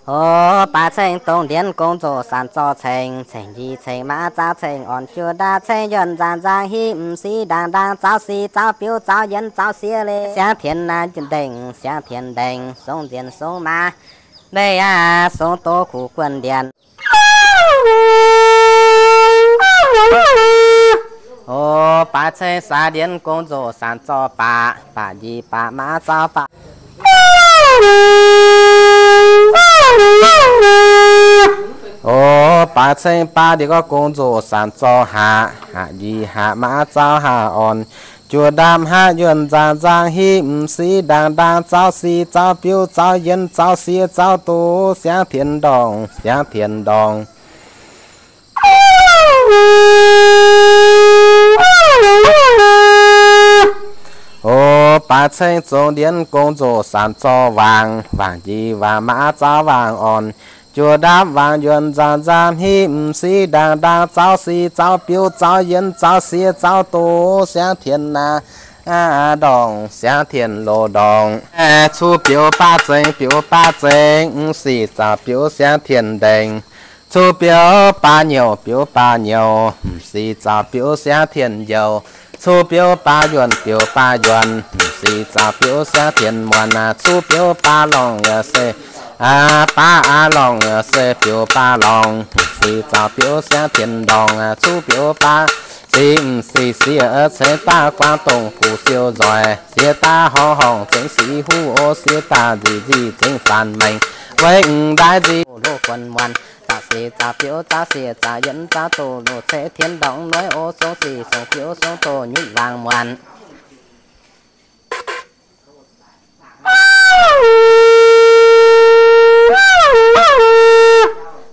O, baaix ceng dongh ndienx gong nzoh sanc zorqv ceng, ceng njiec ceng maa zaux ceng orn, juoh ndaamv ceng yuonh nzaanc nzang hiv m'sic ndaangc ndaangc zaux sic zaux biouv zaux yienx zaux siex leiz siangx tien naaiv ndengh siangx tien ndengh songx nzienx songx maa leiz aac songx doz kuv guonh ndienx. O, baaix ceng saax ndienx gong nzoh sanc zorqv baac, baac njiec baac maa zaux baac. O, baaix ceng baav ndienx gorngv gong nzoh sanc zorqv haac, haac njiec haac maa zaux haac orn, juoh ndaamv haac yuonh nzaanc nzang hiv m'sic ndaangc ndaangc zaux sic zaux biouv zaux yienx zaux siex zaux doz siangx tien ndorngh siangx tien ndorngh. O, baaix ceng zongx ndienx gong nzoh sanc zorqv waangc, waangc njiec waangc maa zaux waangc orn, juoh ndaamv waangc yuonh nzaanc nzang hiv m'sic ndaangc ndaangc zaux sic zaux biouv zaux yienx zaux siex zaux doz siangx tien naaiv ndorngh siangx tien loz ndorngh. Cuv biouv baav zengx, biouv baav zengx, m'sic zaux biouv siangx tien ndengh. Cuv biouv baav nyouc, biouv baav nyouc, m'sic zaux biouv siangx tien njoux. Cuv biouv baav yuonh, biouv baav yuonh, m'sic zaux biouv siangx tien muonh. Cuv biouv baav lorngh yaac se, baav aav lorngh yaac se biouv baav lorngh, m'sic zaux biouv siangx tien ndorngh. Cuv biouv baav sic, m'sic siex ceix daav guangc dongh guv siou nzoih, siex daav horngh horngh cengx sic huv o, siex daav nzic nzic cengx faanx maengx, weic m'ndaaih nzic loz guonc muonh. Zaux sic zaux biouv zaux siex zaux yienx zaux doz loz ceix tien ndorngh nueiv o, song sic song biouv song doz nyutc waangc muonh.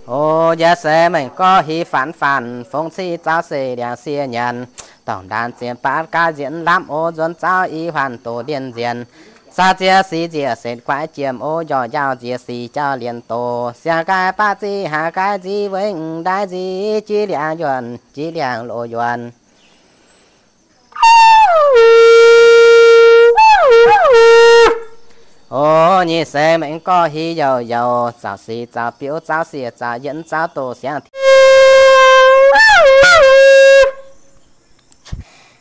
O, yaac se mengh gorx hiv faanx faanx, fongx civ zaux sic liangx siex nyanc, dorngh ndaanx zienx baatv gaav nzienx lamh o, nzuonx zaux i huaanh doz ndienh nzienx. Saav ziex sic nziec setv guaix jiem o, njorqc njaaux nziec sic jauv lienh doz, siang gaih baav zic haac gaih nzic weic m'ndaaih nzic, jiex liangx yuonh jiex liangx loz yuonh. O, nyic seix mengh gorx hiv youc youc, zaux sic zaux biouv zaux siex zaux yienx zaux doz siangx tien.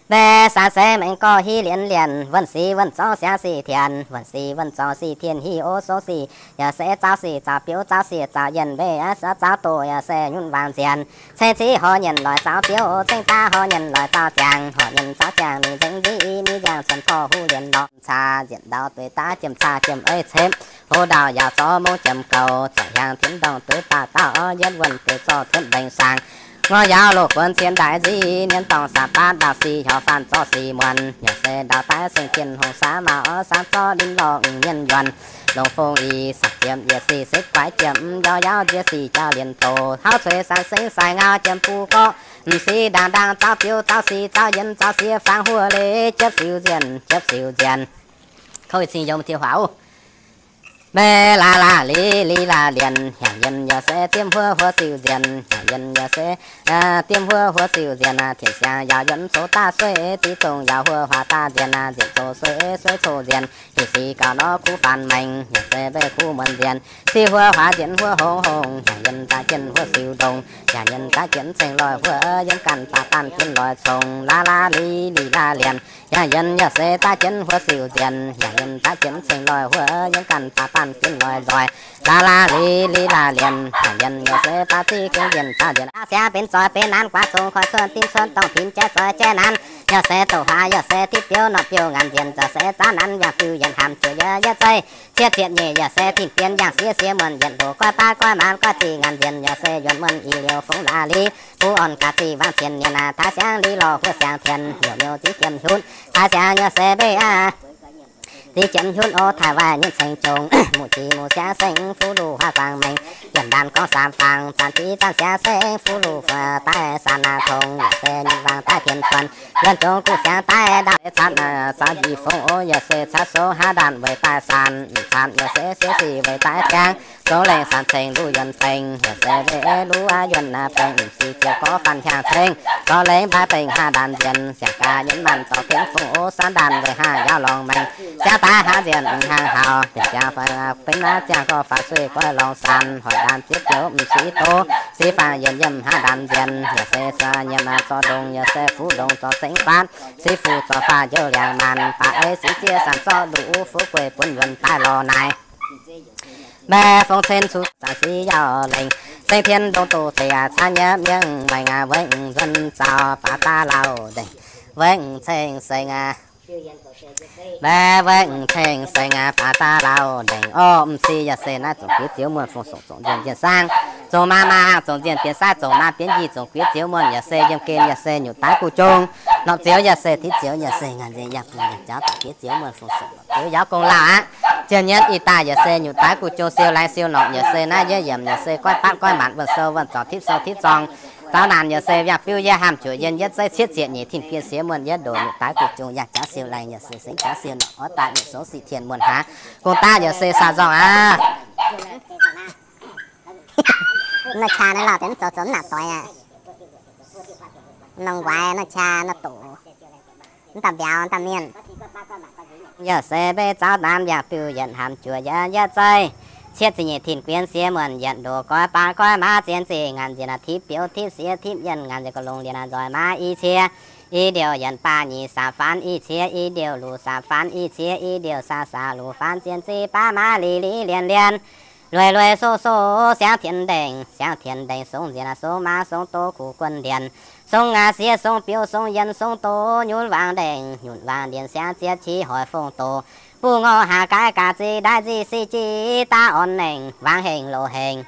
Naaiv saam seix mengh gorx hiv lienx lienh, wuonh sic wuonh zorngv siangx sic tien, wuonh sic wuonh zorngv sic tien hiv o, song sic yaac se zaux sic zaux biouv zaux siex zaux yienx mbeih aqv, zaux doz yaac se nyutc waangc nzienh. Ceng civ horh nyienc loic zaux biouv, ceng daav horh nyienc loic zaux ziangx, horh nyienc zaux ziangx mingh nzengc nziv i mingh ziangx cuonx gorx huv lienx lorz caa nzienc ndau dueiv daav jiem caa jiem eiv cepv, hlo ndau yaauc zorqv mong jiem goux, zorqv hiaangx tien ndorngh dueiv baac dauh orv yietv wuonh deix zorqv cuotv mbaengx saangx. Ngor yaauv loz-buonc cien daaih nziv, mienh dorngh saah baatv ndau-sih hnyouv faanh zorqv sih muonz. Yaac se ndau daaih seng Tin-Hungh saah maah, oix saah zorqv linh lorngh mienh yuonh. Longc fong ih saah ziepc yietc sih setv guaix jiemh, njorv yaauv nziex sih jauv lienz doz. Hlauv cueix saah sengv sai ngau jiemh buv gorqv, m'sieqv ndaangc ndaangc zaux biouv zaux sih zaux yienx zaux sieqv fangx huov leiz jiepv siou nzienh jiepv siou nzienh. Kouv cing yiem Tin-Hungh. Maiv laav laav li li laav lienc, hnyangx yienh yaac se diemv huov huov siou nzienh, hnyangx yienh yaac se diemv huov huov siou nzienh. Tien siangx yaauc yuonv coux daav sueiv, div zongh yaauc huov huaax daav nzienh, nzienh coux sueiv sueiv coux nzienh. Ih sic gauh nor kuv faanx maengx, yaac se mbeih kuv muonz nzienh. Sic huov huaax nzienh huov hongx hongx, hnyangx yienh daav jienv huov siou ndongh, hnyangx yienh daav jienv ceng loih huov, yiem ganh baav baanh jienv loih congx. Laav laav li li laav lienc, hnyangx yienh yaac se daav jienv huov siou nzienh, hnyangx yienh daav jienv ceng loih huov, yiem ganh baav baanh jienv loih nzoih. Laav laav li li laav lienc, hnyangx yienh yaac se baav ziqv gengh nzienh baav nzienh. Daav siangx benx zoih benx naanv guaax zong koi cuotv dimv cuotv dorngh pinx jaiv zoih jaiv naanv. Yaac se doqc huaax yaac se tipv biouv norqc biouv ngaanc nzienh, za'gengh se zaanv naanv yangh biuv yienx hamc juoqc yaac yietv zeiv. Cieqv ziepc nyeic yaac se tin-bien yangh siev siev muonh yietc ndoqc goiv baav goiv maanz goiv ziqc ngaanc nzienh yaac se yuonx muonh i liouh fongx laav li. Buv orn gaax ziqc wangv cien mienh aac, taaix siangx li lorh huov siangx tienx, youc miuc ziqv jiemh hiuv. Taaix siangx yaac se mbeih aac, ziqv jiemh hiuv o taaix waaic nyunc ceng jongx, muqv ziqc muqv siangx sengv fuqv luqv huaav guangc mengh, yienc ndaanh gorngv saam fangx, zaanc diqv zaanc siangx sengv fuqv luqv daaih saan aac tongx, yaac se nyunc wangc daaih pien cuonx, yuonx jongx guv siangx daaih ndaauv caqv, caqv njiec fongx o yaac se caqv sou haav ndaanh weic daaih saan, caqv yaac se sieqv sic weic daaih siangx, zongx lengh saan ceng luv yuonx bengx, yaac se weic luv aav yuonx bengx, m'sieqv ziouc gorngv faanh hiaangx ceng, gorngv lengh mbaaix bengx haav ndaanh nzienh, siangx gaax nyunc maanc dorh tengx fongx o saan ndaanh weic haav yaauv lorngx maengx, siangx daaih haav nzienh hnaangx haux, deix siangx faix benx naaiv ziangh gorx faix sueih goiv lorngx saan, hoic ndaanh zieqv biouv m'sieqv doz, sieqv faang yienx yiem haav ndaanh nzienh, yaac se nyiemc zorqv ndongh, yaac se fuqv ndongh zorqv cengx faatv, sieqv fuqv zorqv faatv njoux liangx maanc, baac ei sieqv zieqv saan zorqv nduqc fuqv gueic buonv yuonx daaih lorz naaic. Maiv fongx cen cuqv zaangc siqv yaac lengc, seng tien ndongh doqc deix aac, caa nyei mienh maengx aac, weic nzuonx zaux baac daaih lauh nzengc, weic ceng seng aac, maiv weic ceng seng aac, baac daaih lauh nzengc. Orv, m'sieqv yaac se naaiv zongc guiev ziouv muonh fongc songc zongc nzienh nzienh saang, zongc maa maa haangh zongc nzienh bienx saav, zongc maa bienx njiec zongc guiev ziouv muonh yaac se yiem gen yaac se nyutc daaih guv jong. Norm ziouv yaac se div ziouv yaac se ngaanc nzienh yaac bungx yaac jauv zongc guiev ziouv muonh fongc songc norm ziouv yaac gong lauh aqv. Ziouc nyienz ih daaih yaac se nyutc daaih guv jong siou laengz siou norqc yaac se naaiv yietv yiemc yaac se goiv baatv goiv maanc wuonh sou wuonh zorngc tipv sou tipv zorngc. Zaux naanc yaac se yangh biuv yietv haamh juoqc yienh yietv zeiv cietv ziepc nyeic tin-bien siex muonh yietv ndoqc nyutc daaih guv jong yaac jauv siou laengz yaac se sengx jauv siou norqc oix daaih nyutc sou sic tien muonh haaix. Gong daav yaac se saa nzorngh aqv. Naaiv qaqv naaiv lauh deix mv zoux zoux mv nangc doix aqv. Nongh waix naaiv qaqv naaiv doqc. Mv daaih mbiauz daaih mienh. Yaac se mbeih zaux naanc yaac biuv yietc haamh juoqc yietv yietv zeiv. Cietv ziepc nyeic tin-bien siex muonh yietv ndoqc goiv baav goiv maav zien ziqc ngaanc nzienh aac, tipv biouv tipv siex tipv yienh ngaanc nzienh gauh longx lienc aac nzoih maav i cie i ndiouh yietc baav nyic saam faanv i cie i ndiouh luc saam faanv i cie i ndiouh saah saah luc faanv zien ziqc baav maav li li lienh lienh. Lueiz lueiz soqv soqv siangv tien ndengc, siangv tien ndengc songx nzienh aac, songx maav songx doz kuv guon ndienc, songx aac siex songx biouv songx yienh songx doz nyunv wangc ndengc, nyunv wangc ndienc siangv ziepv qiex hoic fongc doqc, buv ngorc haac gaaiv gaax ziqc ndaaiv nziqc siqv jiv daav orn nengc wangc hengx loz hengx.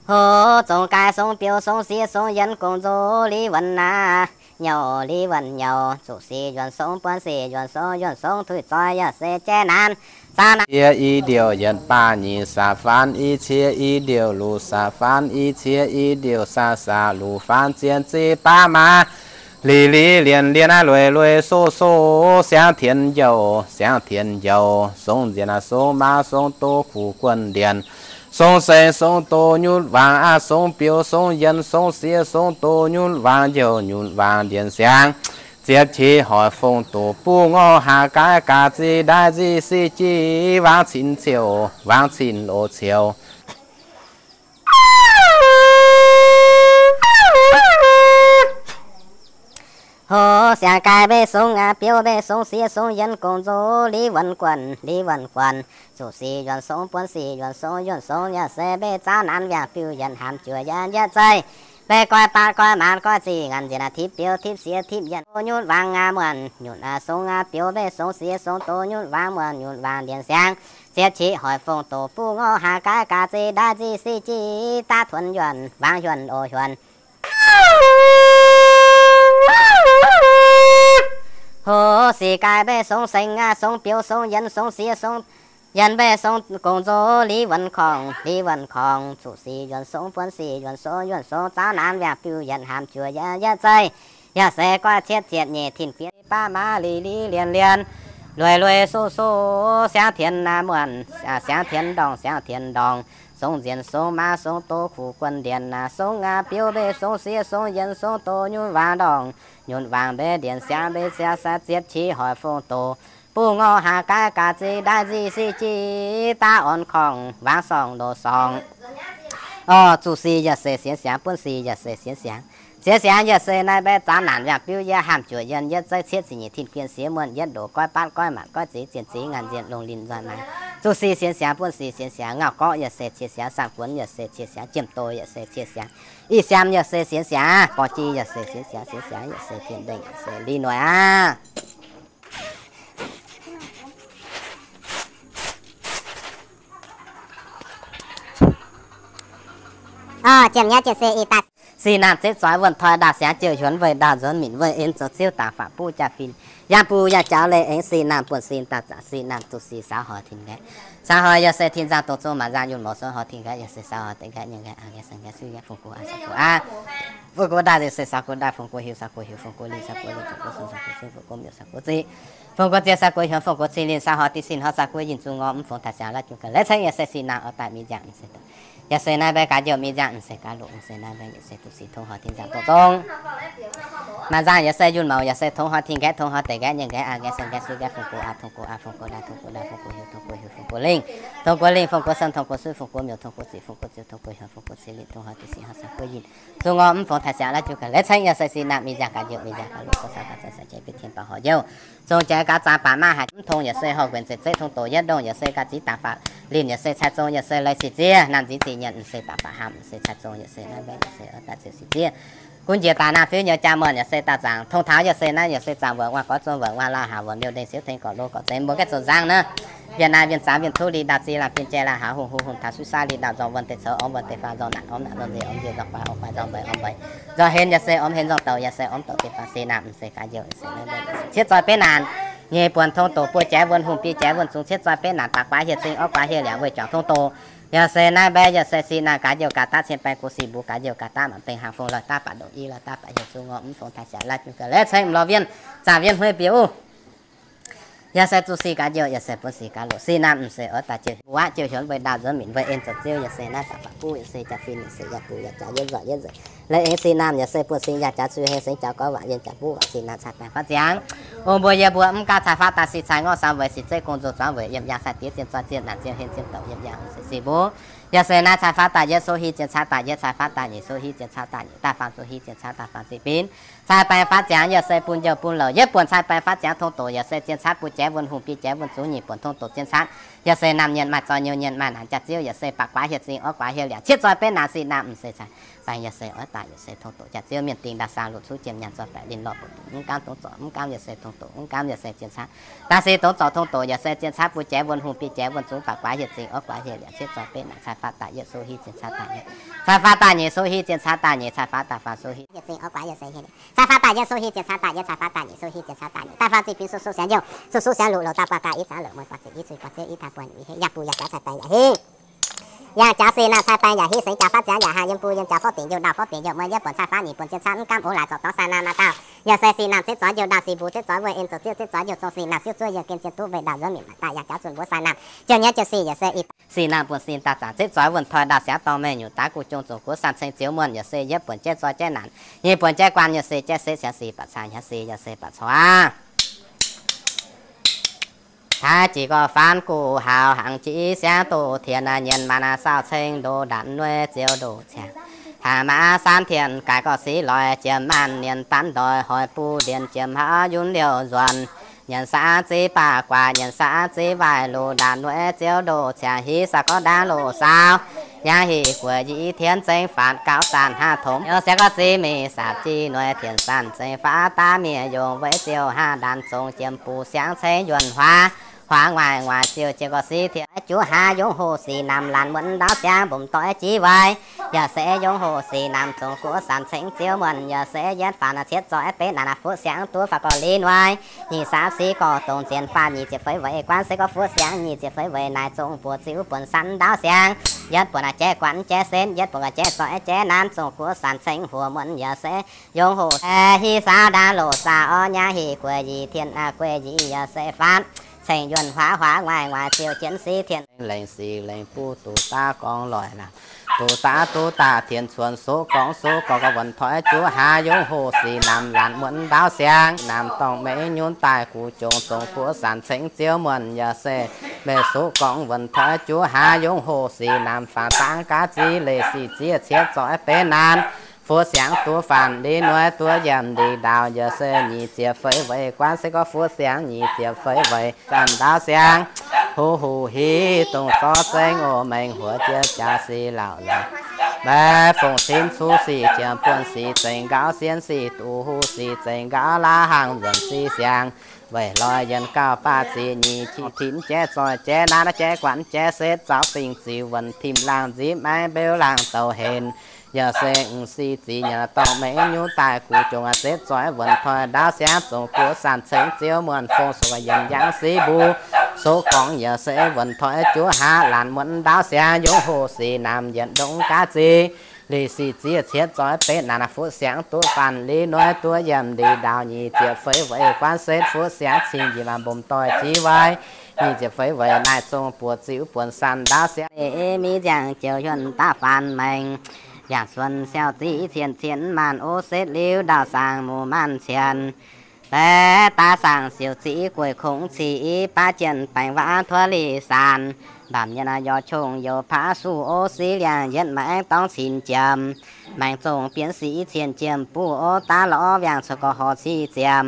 Hoc zongx gaaix songx biouv songx siex songx yienh gong nzox li wuonc aac, nyouc li wuonc nyouc, zuqc sic yuonc songx buonv sic yuonc songx yuonc songx tuix zoih yaac se jaiv naanc. Zaux naanc i ndiouh yietc baav nyic saam faanv i cie i ndiouh luc saam faanv i cie i ndiouh saam saam luc faanv zien ziqc baav maav li li lienh lienh aav lueiz lueiz soqv soqv siangv tien njouh siangv tien njouh songx nzienh aac, songx maav songx doz kuv guon ndienc, songx sengx songx doz nyunv wangc aav, songx biouv songx yienh songx siex songx doz nyunv wangc njouh nyunv wangc ndienc siangv ziepv qiex hoic fongc doqc buv ngorc haac gaaiv gaax ziqc ndaaiv nziqc siqv jiv wangc cin ciouc wangc cin loz ciouc. Hoc siangx gaaix mbeih songx aac, biouv mbeih songx, siex songx, yienh gong nzox, li wuonc guonc, li wuonc guonc, zuqc sic yuonc songx, buonv sic yuonc songx, yuonc songx yaac se mbeih zaux naanc, yaac biuv yietc haamz, juoqc yietc zeiv. Mbeih goiv baav goiv maanc goiv ziqc, ngaanc nzienh aac, tipv biouv tipv siex tipv yienh, doz nyutc wangc aac, muonc nyutc aac, songx aac, biouv mbeih songx, siex songx, doz nyutc wangc, muonc nyutc wangc ndienc siangx. Ziepc qiex hoic fongc doqc buv ngorc haac gaaiv gaax zeix ndaaiv nzih sic jiex daav tuonx yuonh waangz yuonh oc yuonh. Hoc sic gaaih mbeih songx sengx aqv, songx biouv songx yienx songx siex songx yienx mbeih songx gongx nzox li wuonx korngh li wuonx korngh, zuqc sic yuonh songx buonv sic yuonh songx yuonh songx zaaux naanc wiangh biuv yietc haamz juoqc yietc zeiv. Yaac se goiv cietv ziepc nyeic tin-fien baav maaz li li lienh lienh, lueiz lueiz suv suv siangv tienx muonh, siangv tienx ndorngh siangv tienx ndorngh, songx nzienx songx maaz songx doz kuv guon ndienx, songx biouv mbeih songx siex songx yienx songx doz nyunc waangc ndorngh nyunc waangc mbeih ndienx siangv mbeih siangv sai ziepc qiex hoic fongc doqc buv ngorc haac gaaiv gaax zeix ndaaiv nzih sic jiex daav orn korngh waangz sorngh loz sorngh. Orv, zuqc sic yaac se sienx siangx, buonv sic yaac se sienx siangx. Sienx siangx yaac se naaiv mbaeqv zaaux naanc wiangh biuv yietv haamv juoqc yienx yietv zeiv cietv ziepc nyeic tin-fien siex muonh yietv ndoqc goiv batv goiv maanc goiv zeix zienh zeix ngaanc nzienh longh linh nzoih maaiz. Zuqc sic sienx siangx, buonv sic sienx siangx, ngauh gorqv yaac se sienx siangx, saang-buonv yaac se sienx siangx, jiem-doz yaac se sienx siangx, i siaam yaac se sienx siangx, borngz jiex yaac se sienx siangx, sienx siangx yaac se jiem-ndengh yaac se li noic aqv. Orv, jiem-nyaiv jiem-se i daaih. Sic naamh zipv zoix wuonh toi ndaauh siangx jiouh hiuonx weih ndaauh nzuonx minc weih en zoux ziouv dangc faatv buv jaa-fin, yangh buh yangh jaux leih aengx sic naamh buonv sin daaih zaangc sic naamh zuqc sic saux hoic tin-nqaeqv, saux hoic yaac se tin nzangh dongh zong maanc nzangh yunh mouz sou hoic tin-nqaeqv yaac se saux hoic deix nqaeqv nyei nqaeqv aqv, yaac se nqaeqv suiv nqaeqv fungx gu aqv, fungx gu aqv. Fungx gu ndaaih yaac se saux gu ndaaih, fungx gu hiuv saux gu hiuv, fungx gu lingh saux gu lingh, fungx gu sun saux gu sun, fungx gu miuc saux gu ziqv, fungx gu ziex saux gu hiuonx, fungx gu cing lingh saux hoic deix sin hnoi saux gu yinh zungh ngorc mv fungx taaih siangx laav jungx ga'leix cengv yaac se sic naamh oix daaih mingh nziangh mv se daaih. Yaac se naaiv mbaeqv gaax njoux mingh nziangh mv se gaax loqc, mv se naaiv mbaeqv yaac se zuqc sic tongx hoic tin nzangh dongh zong. Maanc nzangh yaac se yunh mouz yaac se tongx hoic tin-nqaeqv, tongx hoic deix nqaeqv nyei nqaeqv aqv, nqaeqv se nqaeqv suiv nqaeqv, fungx gu aqv, fungx gu aqv, fungx gu ndaaih, fungx gu ndaaih, fungx gu hiuv, tongx gu hiuv, fungx gu lingh, tongx gu lingh, fungx gu sun, tongx gu sun, fungx gu miuc, tongx gu ziqv, fungx gu ziuh, tongx gu hiuv, fungx gu cing lingh, tongx hoic deix sin hnoi saux gu yinh zungh ngorc mv fungx taaih siangx laav jungx ga'leix cengv yaac se sic naamh mingh nziangh gaax njoux mingh nziangh gaax loqc, sou saux gaax zai saux jeiv bieqc tien baac horc youh. Zong jaaix gaax zaangc baac maaih haaix mv tong yaac se horh guenc zeiv zeiv tong doqc yietv ndongh yaac se gaax ziex dangc faatv linh yaac se cai zong yaac se leiz sic ziev naamh nzingx ziqc nyienc mv se dangc baac haamh mv se cai zong yaac se naaiv mbaeqv yaac se oix daaih ziouc sic ziev. Gunv njiec daaih naamh fiuv nyouz jaa muonh yaac se daaih zaangc tong taux yaac se naaiv yaac se zaangc wuoqc nguaaz gorv zong wuoqc nguaaz lauh haac wuoqc miuc ndeng siouv tengx gorqv lo gorqv zeiv mbuo gaeqv zoux nzangv naaiv. Yie naaiv mienh zaangc mienh tuv li ndau zi laanh fien jai laanh haav hungh huv hungh taux suiv saav li ndau nzorng wuonh deix coux ormx wuonh deix faanh nzorng naanc ormx naanc nzorng nzeix ormx nzeix nzorng guaax ormx guaax nzorng mbeix ormx mbeix nzorng henv yaac se ormx henv nzorng douz yaac se ormx douz deix faanh sic naamh mv se gaax njoux cietv zoi benx naanc nyeic buonc tong doqc buo jaaix wuonh hungh biei jaaix wuonh zungx cietv zoi benx naanc daaih guaax hieh zingh orv guaax hieh liangc weih juangc tong doqc. Yaac se naaiv mbaeqv yaac se sic naamh gaax njoux gaax daav cien baeng gu sic mbuo gaax njoux gaax daav maanc dengh haangh fong lorh daav baac ndongc i lorh daav baac hieh zungh ngorc mv fungx taaih siangx laav jungx ga'leix cengv mv lorh wienh zaangc wienh hueiv biouv. Yaac se zuqc sic gaax njoux yaac se buonv sic gaax loqc, sic naamh mv se oix daaih jiouh mbuo aqv, jiouh hiuonx weih ndaauh nzuonx minc weih en zoux ziouv yaac se naaiv daaih faatv buv yaac se jaa-fin yaac se yaac buc yaac jaax yiev nzuoqc yiev nzueic. Leiz aengx sic naamh yaac se buonv sin yaac jaax zuiz hei sengx jaax gorv waac yienh jaax buv waac sic naamh cai baeng faatv ziangx. Ong mbuo yie mbuo mv gaamv cai faatv daaih sic cai ngorc samv weic sic zeiv gong nzou zuangx weic yiem yaangh sai diev zien zoi zien naanc zien hen zien douc yiem yaangh se sic mbuo. Yaac se naaiv cai faatv daaih yietv sou hi zien cai daaih yietv cai faatv daaih nyeic sou hi zien cai daaih nyeic daaih faam sou hi zien cai daaih faam ziqc binv. Cai baeng faatv ziangx yaac se bun njoux bun louc yietv buonc cai baeng faatv ziangx tong doqc yaac se zien catv buo jaaix wuonh hungh biei jaaix wuonh zungx nyeic buonc tong doqc zien catv. Yaac se naamh nyienc maaih zoi nyouz nyienc maaih naanc jaax ziouv yaac se baac guaax hieh zingh orv guaax hieh liangc cietv zoi benx naanc sic naamh mv se cai baeng yaac se oix daaih yaac se tong doqc jaax ziouv mienh dingh ndau saa luc cuv jiem nyaanh zoi baeqc linh lorh buoc duqv mv gaamv dongh zorc mv gaamv yaac se tong doqc mv gaamv yaac se zien catv. Daaih se dongh zorc tong doqc yaac se zien catv buo jaaix wuonh hungh biei jaaix wuonh zungx baac guaax hieh zingh orv guaax hieh liangc cietv zoi benx naanc cai faatv daaih yietv sou hi zien catv daaih nyeic cai faatv daaih nyeic sou hi zien catv daaih nyeic cai faatv daaih faam sou hi hieh zingh orv guaax hieh se hieh cai faatv daaih yietv sou hi zien catv daaih yietv cai faatv daaih nyeic sou hi zien catv daaih nyeic daaih faam ziqc binv sou sou siangx youh zuqc sou siangx luc louc daaih buatc gaax i zaqc louc mueiz buatc ziepc i zuiz buatc ziouv i taaih buonc i hieh yaac buc yaac jaax cai baeng yaac hingh. Yaac jaax sic naamh cai baeng yaac hingh sengx jaax faatv ziangx yaac haah yiem buo yiem jaax forv dingc youh ndau forv dingc youh mueiz yietv buonc cai faatv nyeic buonc zien catv mv gaamv ox laaix zorc dorngx sai naamh maaih dauh. Yaac se sic naamh cietv zoix njoux ndau sic mbuo cietv zoix weih en zoux ziouv cietv zoix youh zong sic naamh siouv zuov yiem gen zien duqv weih ndau nzuonx minc maaih daaih yaac jaax zunh mbuo sai naamh. Jiem nyienv jiem sic yaac se i daaih sic naamh buonv sin daaih zaangc cietv zoix wuonh toi ndau siangx dorng meih nyungc daaih guv jong zongc guov san ceng ziouv muonh yaac se yietv buonc jaiv zoi jaiv naanc nyeic buonc jaiv guaan yaac se jaiv setv siangx sic baac cai hnyangx sic yaac se baac cor aqv. Taaix jiex gorx faanv guv haux hangx jiex siangx doqc tien nyienz maanc saauh ceng ndoh ndanc nueiv ziouv ndoh ciangx. Haac maav saanv tien gaaix gorx siv loix jiem maanc nyienz danv ndoih hoic buv ndienh jiem haav yunv liouh nzuonx. Nyienz saanv ziv baac guaax nyienz saanv ziv waaih loz ndanc nueiv ziouv ndoh ciangx hiv saa gorngv ndaangv loz saauv. Yangh hic guoqv yie i tienv zengv faatv gauv zanc haav tongx siangx gorx ziv mingh saapv jiv nueiv tien zanc zengv faatv daav mienh yongh weic ziouv haav ndanc zong jiem buv siangx ceng yuonh huaav. Huaang waaic nguaaic ziouc jiez gorx si tien juv haav yungz hoh sic namx laanh muonv ndaauv siang mbomc doix jiv waaic. Yaac se yungz hoh sic namx zongc guoqv sanc cengx ziouv muonh. Yaac se yietv faanx cietv zoih betv naanc fuqv siangx duqv faaux gorx li noic. Nyic saamv si gorx dongh nzienx faanh nyic ziepc feix weic guanv se gorngv fuqv siangx nyic ziepc feix weic naaic zongc buoz ziux buonc sanc ndaauv siang. Yietv buonc jaiv guanc jaiv setv, yietv buonc jaiv zoih jaiv naanc zongc guoqv sanc cengx hoh muonc. Yaac se yungz hoh hiv saauv ndaauv loz zaah orv nyaav heh gueix yie tien gueix yie. Yaac se faatv ceng yuonh huaav huaav nguaaic nguaaic ziouc jienv si tien lengc sic lengc buv duqv daav gorngv loic naaic, duqv daav duqv daaih tien cuonx soqv gorngv soqv gorngv gauh wuonc toi juv haav yungz hoh sic namx laanh muonv ndaauv siang. Namx dorngh meix nyunv daaih guv jongx zongc guoqv sanc cengx ziouv muonh. Yaac se meih soqv gorngv wuonc toi juv haav yungz hoh sic namx faanx dangv gaav ziex leiz sic ziex cietv zoih betv naanc. Fuqv siangx duqv faanh li noic duqv yiem ndih ndaauh. Yaac se nyic ziepc feix weic guanv se gorngv fuqv siangx nyic ziepc feix weic zanc ndaauv siang. Huv huv hiv dongh zorv zengv oc mengh huox jiex jaax sic lauc laaix. Maiv fongc simv cuv sic jiem buonc sic zengc nqaauv sienv sic duqv huv sic zengc nqaauv laav hangh nzuonx sic siang. Weic lorz yienh gauh baac zic nyic qiex tinv jaiv zoih jaiv naanc jaiv guanc jaiv setv zaux dingh ziux wuonc tim laangh nzipv maiv mbeu laangh douz henc. Yaac se m'sic zic nyanc dorngh meix nyunv daaih guv jongx setv zoih wuonc toi ndaauv siang zongc guoqv sanc cengx ziouv muonh fong sou yiem yangh sic mbuo. Soqv gorngv yaac se wuonc toi juv haav laanh muonv ndaauv siang yungz hoh sic namx yietc ndongc gaav ziex leiz sic ziex cietv zoih betv naanc fuqv siangx duqv faanh li noic duqv yiem ndih ndaauh nyic ziepc feix weic guanv setv fuqv siangx cing njiec mbomc doix jiv waaic. Nyic ziepc feix weic naaic zongc buoz ziux buonc sanc ndaauv siang. Leiz mingh nziangh joux yuonh daav faanx maengx, yaac suonx siau ziqv cien cien maanh ov setv liuz ndau-saangx muoz maanh cien. Baeqv daav saangx siouc ziqv gueic kongx ciqv baav jienh baengx waav tuov li saanx. Mbaamh mienh yaac qongx youz paav suv ov siqv liangh yietv maengx dorngv cin jiem. Maengx zongc bienx siqv cien jiem buv ov daav lorz wiangh cuotv gorx horc ciqv ziem.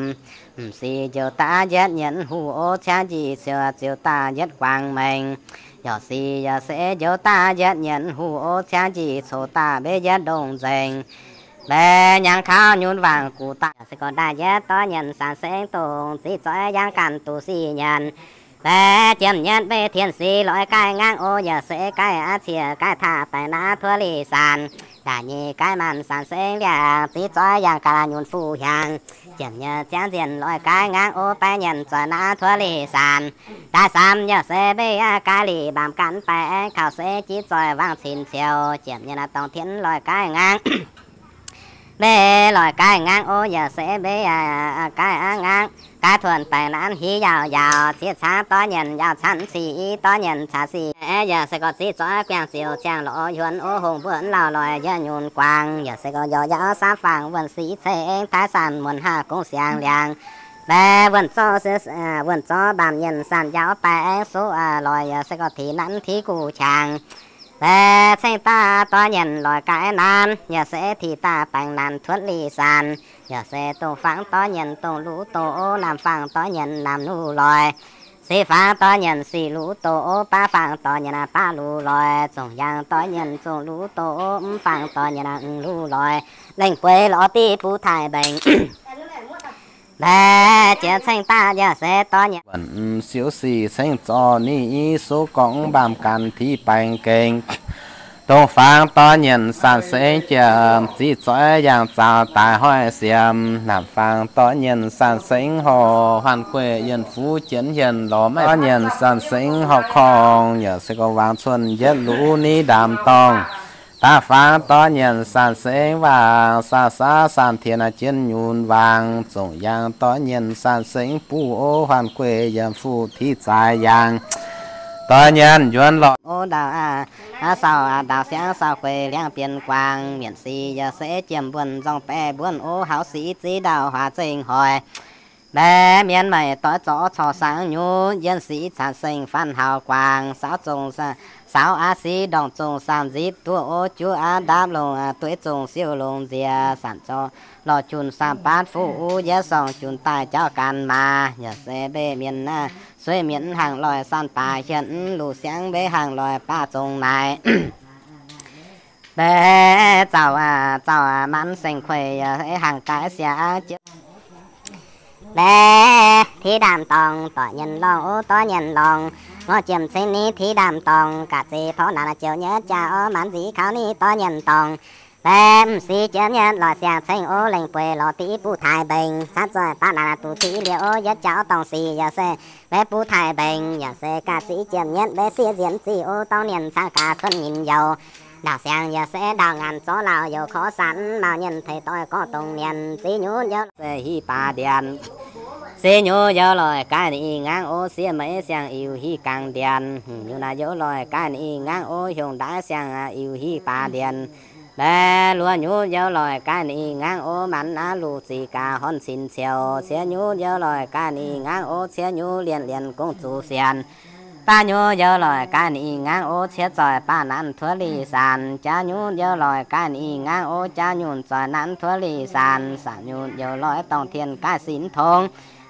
M'sic njoux daav yietv nyienx huv ov ciangv njiec ziouc ziouc daaih yietv guangc mengh. Yaac sic yaac se njoux daav yietv nyienx huv ov ciangv njiec coc daaih mbenv yietv ndongh nzengc. Mbaeqv nyangx kaux nyunv waangc guv daaih se gorngv ndaaih yietv dorv nyienx sanc sengv dongh ziqv zoih yangh ganh duqv sic nyienx. Mbaeqv jiem nyietv mbenv tien sic loix gaih ngaangv ov yaac se gaih aqv cie gaih taav baengx naaiv tuov li saanx. Ndaaih nyic gaih maanh sanc sengv liangh ziqv zoih yangh ganh nyunv fuqv hiaangx. Jiem nyietv ziangv nzienh loix gaih ngaangv ov baeqv nyienx zoih naaiv tuov li saanx. Ndaaih saamv yaac se mbenv aqv gaih lic mbaamh ganh baengx kaux se jiv zoih wangc cin ciouv. Jiem nyietv dorngh tienv loix gaih ngaangv. Mbenv loix gaih ngaangv ov yaac se mbenv gaih aqv ngaangv. Gaih tuonx baengx naanv hiv yaauc yaauc ziex caangv dorv nyienx yaauc canv sic dorv nyienx caux sic. Yaac se gorngv ziqv zoih guangc ziouc ziangh lorz yuonx ov hungh mbuo lauh loix yietv nyunc guangc. Yaac se gorngv yaac yaac saamv fangx wuonh sic ceng taaix sanc muonc haav gong siangx liangx. Mbaeqv wuonh zorqv, wuonh zorqv mbaamh nyienx sanc njaaux baengx suqv loix yaac se gorngv tiqv nanv tiqv guv qangx. Mbaeqv ceng daaih dorv nyienx loix gaih nanv yaac se tiqv daaih baengx nanc tuotv li saanx. Yaac se dongh fangx dorv nyienx dongh luv doz ov, namx fangx dorv nyienx namx luv loix. Sic fangx dorv nyienx sic luv doz ov, baav fangx dorv nyienx baav luv loix. Zongc yaangh dorv nyienx zongc luv doz ov, mv fangx dorv nyienx mv luv loix. Lengh bueix lorz div buv taaih mbenc. Mbaeqv jiex ceng daaih yaac se dorv nyienx wuonh siouv sic ceng zorqv ninh i suqv gorngv mbaamh ganh tiqv baengx gengh. Dongh fangx dorv nyienx sanc sengv jiem, ziqv zoih yangh zaux daaih hoic siem. Namx fangx dorv nyienx sanc sengv horc huaanh gueiv yienh fuqv jienv hienh lorz maiv dorv nyienx sanc sengv horc korngh, yaac se gorngv wangc cuotv yietv luv ni ndaamv dorngh. Daaih fangx dorv nyienx sanc sengv waangc, saah saah sanc tien jienv nyunc waangc. Zongc yaangh dorv nyienx sanc sengv buv ov huaanh gueiv yiem fuqv tiqv zaaix yaangh. Dorv nyienx njuonx lorz ov ndau, aa, sau, aa, ndau siangv sau gueiv liangv bienh guangc. Mienc sic yaac se jiem mbuonx nzorng baeqc mbuonx ov, hauv sic ziv ndau huaax zengh hoic. Mbaeqv mienh meih doix zorqv corc saangv nyunc, yienh sic caanx sengh faanv hauv guangc. Saauv zongc, saauv aqv sic ndorngc zongc saam nzipv duqv ov, juv aqv ndapv longc, aa, dueiv zongc siouv longc nziex, sanc zorqv lorh junc saam baatv fuqv uv, yietv sorngh junc daaih jauv gan maaz. Yaac se mbeih mienh, aa, sueih mienh hangh loic saanh daaih hienh, luv siangv mbeih hangh loic baav zongc naaic. Mbaeqv zaux, aa, zaux, aa, manv seng kueih, aa, hangh daaih siang jienv. Mbaeqv tiqv ndaamv-dorngx, dorc nyienx lorngh, o dorc nyienx lorngx. Ngorc jiem ceng ni tiqv ndaamv-dorngx, ga'zeix porv naanc joux nyei jaa, o maanc nziv kaux ni dorc nyienx dorngx. Mbaeqv m'sieqv jiem nyeiv loic siang-ceng, o lengh bueix lorz diqv buv taaix mbengx. Caaiv zoih baav naanc duqv tiqv liuz, o yietv jauv dorngh sic yaac se mbaeqv buv taaix mbengx, yaac se ga'zeix jiem nyeiv mbaeqv sieqv nzienx ziqv, o dorng nienh cangv gaax cuotv nyinh youz. Ndaauh siang yaac se ndaauh ngaanc zorqv lauh youz korv san, mauh nyienh teix doix gorngv dongh mienh. Ziv nyutv youz se hiv baax ndienx. Ziv nyutv youz loic gaaih ninh ih nqaangv, o sieqv meix siang-iux hiv gangx ndienx. Hngc nyutv naaiv youz loic gaaih ninh ih nqaangv, o hiongh ndaaiv siang-iux hiv baax ndienx. Mbaeqv luoqc nyutv youz loic gaaih ninh ih nqaangv, o maanc aav luqc ziqc gaax horn cin cioux. Ciex nyutv youz loic gaaih ninh ih nqaangv, o ciex nyutv lienh lienh gong zuqc sienx. Baav nyutv youz loic gaaih ninh ih nqaangv, o ciex zoih baav naanc tuov li saanx. Jaav nyutv youz loic gaaih ninh ih nqaangv, o jaav nyutc zoih naanc tuov li saanx. Saanc nyutc youz loic dorngh tien gaaih sin tongx.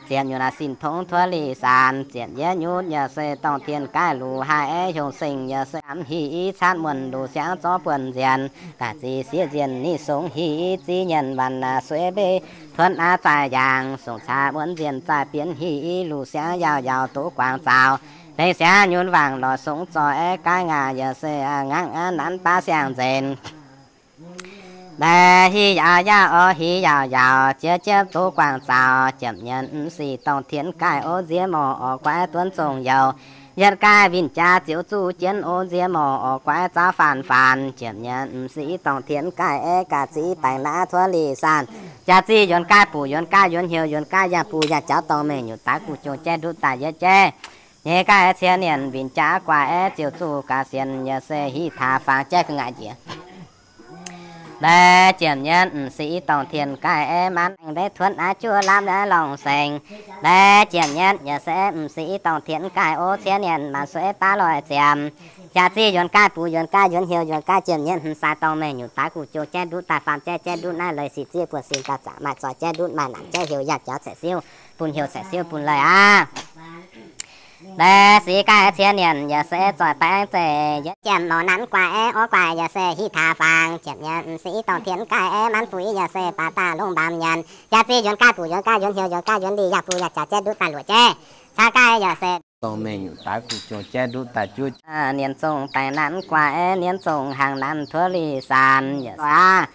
Ziepc nyutc naaic sin tongx tuov li saanx. Ziepc yietv nyutc yaac se dorngh tien gaaih luqc haih aeqv, hiongh seng yaac se amv hiv i catv muonc luqc siangx zorqv buonc nzienx. Ga'zeix sieqv nzienh ni songx hiv i ziv nyienx waanc naaic sueih mbei tuotv aav zaih yaangh, songc caax muonc nzienh zaih bienx hiv i luqc siangx yaauc yaauc doqv guangc zaaux. Lengh siangx nyunc wangc lorz songx zoih aeqv, gaaix ngaah yaac se nqangv aav nanv baav siang-nzenc. Mbaeqv hiv yaauc yaauc, o hiv yaauc yaauc, jiex jiepv doqv guangc zaaux. Jiem nyienz m'sic dorngh tien gaaih, o nziex morc orqc guaix duonv zongh youz. Yietv gaaih winh jaax ziouc zuqc jienv, o nziex morc orqc guaix zaauv faanx-faanx. Jiem nyienz m'sic dorngh tien gaaih aeqv, ga'zeix baengc naaiv tuov li saanh. Jaax zih yuonx gaaih buc yuonx gaaih yuonx heuc yuonx gaaih yangh buh yangh jaux dorngh mengh nyutc daaix guv jong jaiv ndutv daaih yietv jaiv. Nyei gaaih cien nienh winh jaax guaax aeqv, ziouc zuqc gaax sienx yaac se hiv taax fangx jaiv ga'ngaaic njiec. Mbaeqv jiem nyienz m'sic dorngh tien gaaih aeqv, maanc mbeix tuotv aav juov lamh lorngh sengx. Mbaeqv jiem nyienz yaac se m'sic dorngh tien gaaih, o cien nienh maanc sueih baav loic ziemx. Jaax zih yuonx gaaih buc yuonx gaaih yuonx heuc yuonx gaaih jiem nyienz m'saaix dorngh mengh nyutc daaix guv jong jaiv ndutv daaih faam jaiv jaiv ndutv naaiv leiz sic zieqv buonv sin daaih zaqc maaih zoih jaiv ndutv maaih naanc jaiv heuc yangh jaux caeqv siuv bun heuc caeqv siuv bun leiz aqv. Mbaeqv sic gaaih cien nienh yaac se zoih baengv zeic yietv jiem morc nanv guaax aeqv, orv guaax yaac se hiv taax fangx. Jiem nyienz m'sic dorngh tien gaaih aeqv, maanc fuix yaac se baac daaih longc mbaamz nyanc. Jaax zih yuonx gaaih buc yuonx gaax yuonx heuc yuonx gaax yuonx lih yangh buh yangh jaux jaiv ndutv daaih luoqc jaiv. Caa gaaih yaac se dorngh mengh nyutc daaix guv jong jaiv ndutv daaih juov. Nienx zongh baengc nanv guaax aeqv, nienx zongh hnaangx nanv tuov li saanx yaac aqv.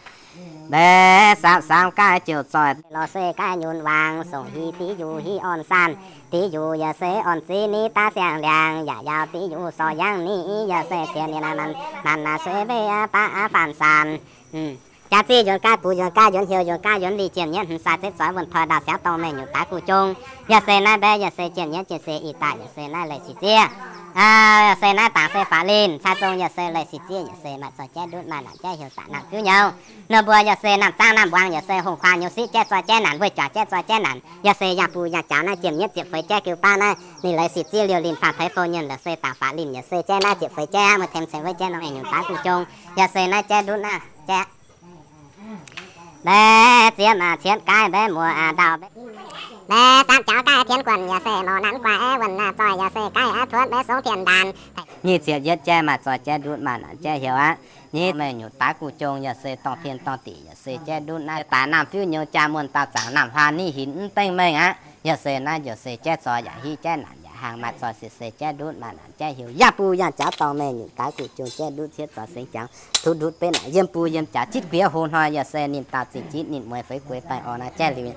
Mbaeqv saapv saamv gaaih ziouc zoih lorz se gaaix nyunc wangc, songc hiv div yuc hiv orn saanh. Div yuc yaac se orn ziv ni daav siang-liangx, yaac yaauc div yuc sorc yangv ni yaac se cien ninh naaic maanc naaic sueih mbei aqv baav aqv faanh saanh. Jaax zih yuonx gaaix buc yuonx gaaix yuonx heuc yuonx gaaix yuonx lih jiem nyienz m'saaix zeiv zoih wuonh toi ndaauh siangx dorngh mengh nyutc daaix guv jong. Yaac se naaiv mbaeqv yaac se jiem nyienz jiem se ih daaih yaac se naaiv leiz sic zieqv. Yaac se naaiv dangc se faatv linh cai zong yaac se leiz sic zieqv yaac se maaih zoih jaiv ndutv maaih naanc jaiv heuc daaih nangc fiuv nyouz. Ninh mbuo yaac se naamh zaangv naamh mbuangz yaac se hungh kuaang nyouz siqv jaiv zoih jaiv naanc, weih juangc jaiv zoih jaiv naanc, yaac se yangh buh yangh jaux naaiv jiem nyienz ziepc feix jaiv geu baav naaiv ninh leiz sic zieqv liouh linh faanh teix fou nyienh yaac se dangc faatv linh yaac se jaiv naaiv ziepc feix jaiv aqv, muoz-temx ceng weiv jaiv nor aengx nyutc daav guv jong. Yaac se naaiv jaiv ndutv naaiv jaiv. Mbaeqv zieqv maac cietv gaaih mbaeqv muoz aac ndaauh. Mbaeqv saamv jaux gaaih tien guonc yaac se morc nanv guaax aeqv, wuonh zoih yaac se gaaih aqv tuotv mbaeqv songv tien ndaanx. Nyic ziepc yietv jaiv maaih zoih jaiv ndutv maaih naanc jaiv heuc aqv. Nyei mengh nyutc daav guv jong yaac se dorngh tien dorngh diqc yaac se jaiv ndutv naaiv daaih naamh fiuv nyouz jaa muonh daauh zaangc naamh hlaax ni hinc mv dengv mengh aqv. Yaac se naaiv yaac se jaiv zoih yaac hiv jaiv naanc yaac hnaangx maaih zoih se se jaiv ndutv maaih naanc jaiv heuc yangh buh yangh jaux dorngh mengh nyutc daav guv jong jaiv ndutv cietv zoih sengx jaux. Tov ndutv benx naaic yiem buh yiem jaux jitv guiex hoz hnoi yaac se ninh daauh zingh jitv ninh mueiz feix gueix baengh orn naaiv jaiv liuz.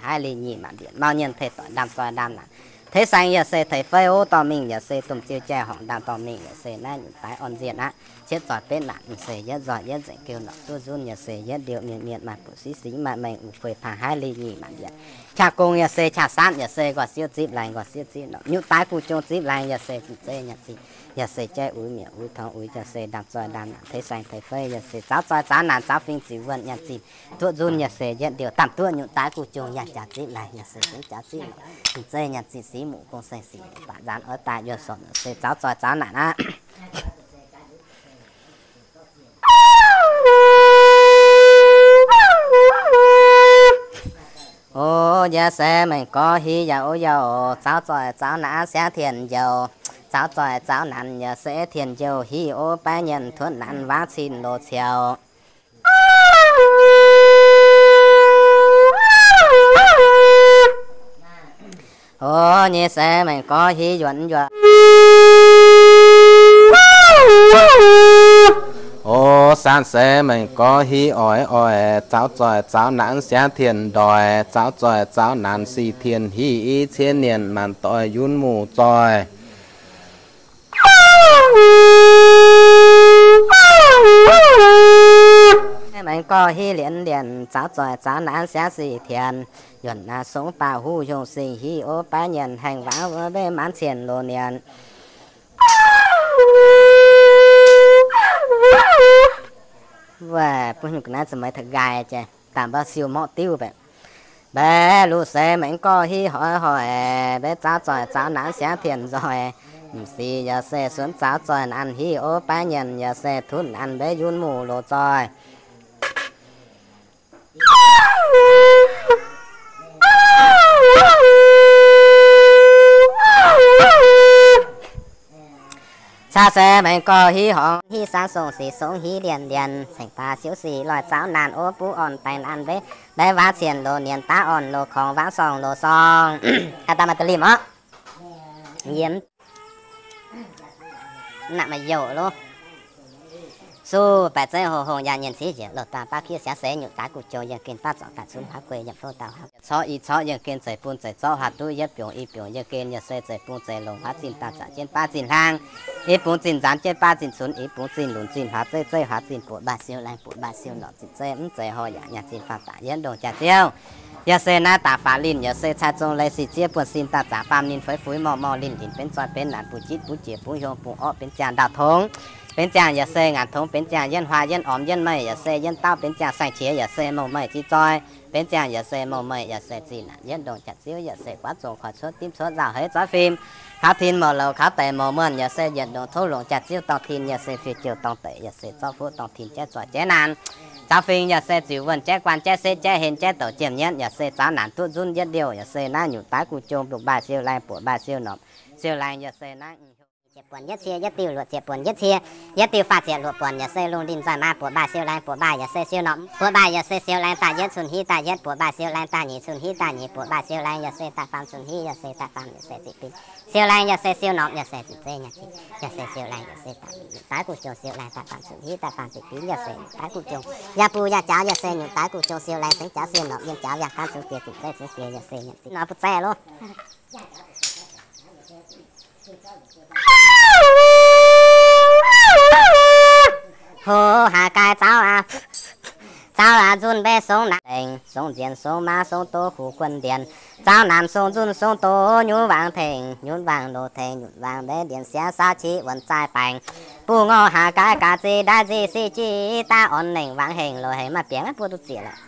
Haaiv lingh nyic maanc mbienc mauh nyienh teix doic ndaamv zoih ndaamv naanc. Teix saeng yaac se teix fei o dorh mingh yaac se domh ziu jai horngc ndaamv dorh mingh yaac se naaiv nyutc daaih orn nzienh aqv. Cietv zoih benx naanc m'seix yietv nzoih yietv nzengc geu norqc duqv nzunv yaac se yietv ndiouh mienh mienh maaih buoc siqv singx maaih mengh uc kuei pang haaiv lingh nyic maanc mbienc. Qaqv gong yaac se qaqv saamv yaac se nqoi siouv zipv laengz nqoi siouv zipv norqc nyutc daaih guv jong zipv laengz yaac se zinh zeiv nyanc zinh yaac se jaiv uix mietc uix tongx uix yaac se ndaamv zoih ndaamv naanc teix saeng teix fei yaac se zaaux zoih zaaux naanc zaaux fingx ziux wuonh nyanc zinh duqv nzunv yaac se yietv ndiouh damh duqv nyutc daaih guv jong yaac jaax zipv laengz yaac se zingv jaax zipv norqc zinh zeiv nyanc zinh siqv muqc gong saeng siqv baac nzaanx oix daaih yuonh sorc yaac se zaaux zoih zaaux naanc aqv. O, yaac se mengh gorx hiv yaac o yaac oc, zaaux zoih zaaux naanc siangv tien njoux, zaaux zoih zaaux naanc yaac se tien njoux hiv o, baav nyienc tuotv naanc waav cin loz ciouc. O nyei seix mengh gorx hiv yuonx yuonx. O saanh seix mengh gorx hiv oix oix, zaux zoih zaux naanc siangv tien ndoih, zaux zoih zaux naanc sic tien hiv, i cien nyienc maanc doic yunv muc zoih. Mengh gorx hiv lienz lienc, zaux zoih zaux naanc siangv sic tien, yuonc naaiv sungv baac huv hiuv singx hiv o baav nyienc haengh waac wuov mbenc maanc cien loz nyienc. Wuov bun naaiv za'meix taux nqaai jiex, daaih mbaa siou morqv diuv baeqc. Mbaeqc luc seix mengh gorx hiv hoic hoic, mbaeqc zaux zoih zaux naanc siangv tien nzoih. M'sieqv yaac se sunv zaux zoih naanc hiv o baav nyienc yaac se tutv naanc mbaeqc yunv muc loz zoih. Caa se mengh gorx hiv horngz hiv saangv songc sic songx hiv lienc lienc, cengx baac siouv sic loih zaux naanc o buv orn baengc naanc mbaeqc, mbaeqc waac cien loz nyienc daav orn loz korngx waac sorngh loz sorngh. Aa, daaih maaih da'limh orqc. Yiem naaic maaih youc loh. Suv baeqc zeiv hoc hongh yaac nyienc cingv njiec loz-dangh baav kiev siangv seix nyutc daaih guv joux yienh gen baav zorc daaih cunv huaav guei yiem fouv dauh huaav corc i corc yienh gen zeiv bun zeiv zorqv huaav duqv yietv biongc i biongc yienh gen yaac se zeiv bun zeiv longc huaav zinh daaih zaqc jienv baav zinh hlang, i bungx zinh nzaanx jienv baav zinh cunv, i bungx zinh lunc zinh huaav zeiv zeiv huaav zinh buoqc mbaaih siou laengh buoqc mbaaih siou norqc zinh zeiv mv zeiv horh yaac nyaanh zinh faam daaih yietv ndongh jaax-ziouv. Yaac se naaiv daaih faaux linh yaac se cai zong leiz sic ziev buonv sin daaih zaqc faam ninh fuix fuix morh morh linh linh benx zoih benx naanc bungx jitv bungx jiex bungx hiuv bungx orqv benx ziangh ndau tongx, benx ziangh yaac se ngaanc tongx benx ziangh yienv huaa yienv ormx yienv meih yaac se yienv dauh benx ziangh saeng-qiex yaac se mouh meih zinh zoih, benx ziangh yaac se mouh meih yaac se zinh naanc yietv ndongh jaax-ziouv yaac se guaav zong koi cuotv dimv cuotv nzauh heix zoiv fim, kaux tin mouc louc kaux deic mouc muonh yaac se yietc ndongh tov longc jaax-ziouv dorng tin yaac se fiev jouh dorng deic yaac se zorqv fuqv dorng tin jaiv zoih jaiv naanc, caux fingx yaac se ziux wuonh jaiv guaan jaiv setv jaiv hen jaiv douc jiem nyienv yaac se zaux naanc duqv nzunv yietv liouh yaac se naaiv nyutc daaih guv jong mbuoqc mbaih siou laengh buoqc mbaih siou norqc siou laengh yaac se naaiv ziepc buonc yietv cie yietv diuh luoqc ziepc buonc yietv cie yietv diuh faah ziepc luoqc buonc yaac se lungh linh nzoih maa buoqc mbaih siou laengh buoqc mbaih yaac se siou norqc buoqc mbaih yaac se siou laengh daaih yietv cun hiv daaih yietv buoqc mbaih siou laengh daaih nyic cun hiv daaih nyic buoqc mbaih siou laengh yaac se daaih faam cun hiv yaac se daaih faam yaac se ziqc binv siou laengh yaac se siou norqc yaac se ziqc zeiv nyaanh ziqc yaac se siou laengh yaac se daaih nyutc daaih guv jong siou laengh daaih faam cun hiv daaih faam ziqc binv yaac se nyutc daaih guv jong yaac buv yaac jaux yaac se nyutc daaih guv jong siou laengh sengx jaux siou norqc yiem jaux yaac gaanv cun bieqc ziqc zeiv cun bieqc yaac se nyanc ziqc norqc buv zeiv loh. Hoc haaix gaai zaux aqv, zaux aqv nzunc mbe songx naanc lengc, songx nzienx songx maa songx doz kuv guon ndienx, zaux naanc songx nzunc songx doz nyunv wangc tengx, nyunv wangc loz tengx, nyunv wangc mbe ndienx siangx saauv qiex wuonc zaih baengc, buv ngorc haaix gaai gaax zinh ndaix nzih siqv jiv daav orn nengc wangc hengx loz hengx maaih bienx maiv buo duqv zieqc lorqc.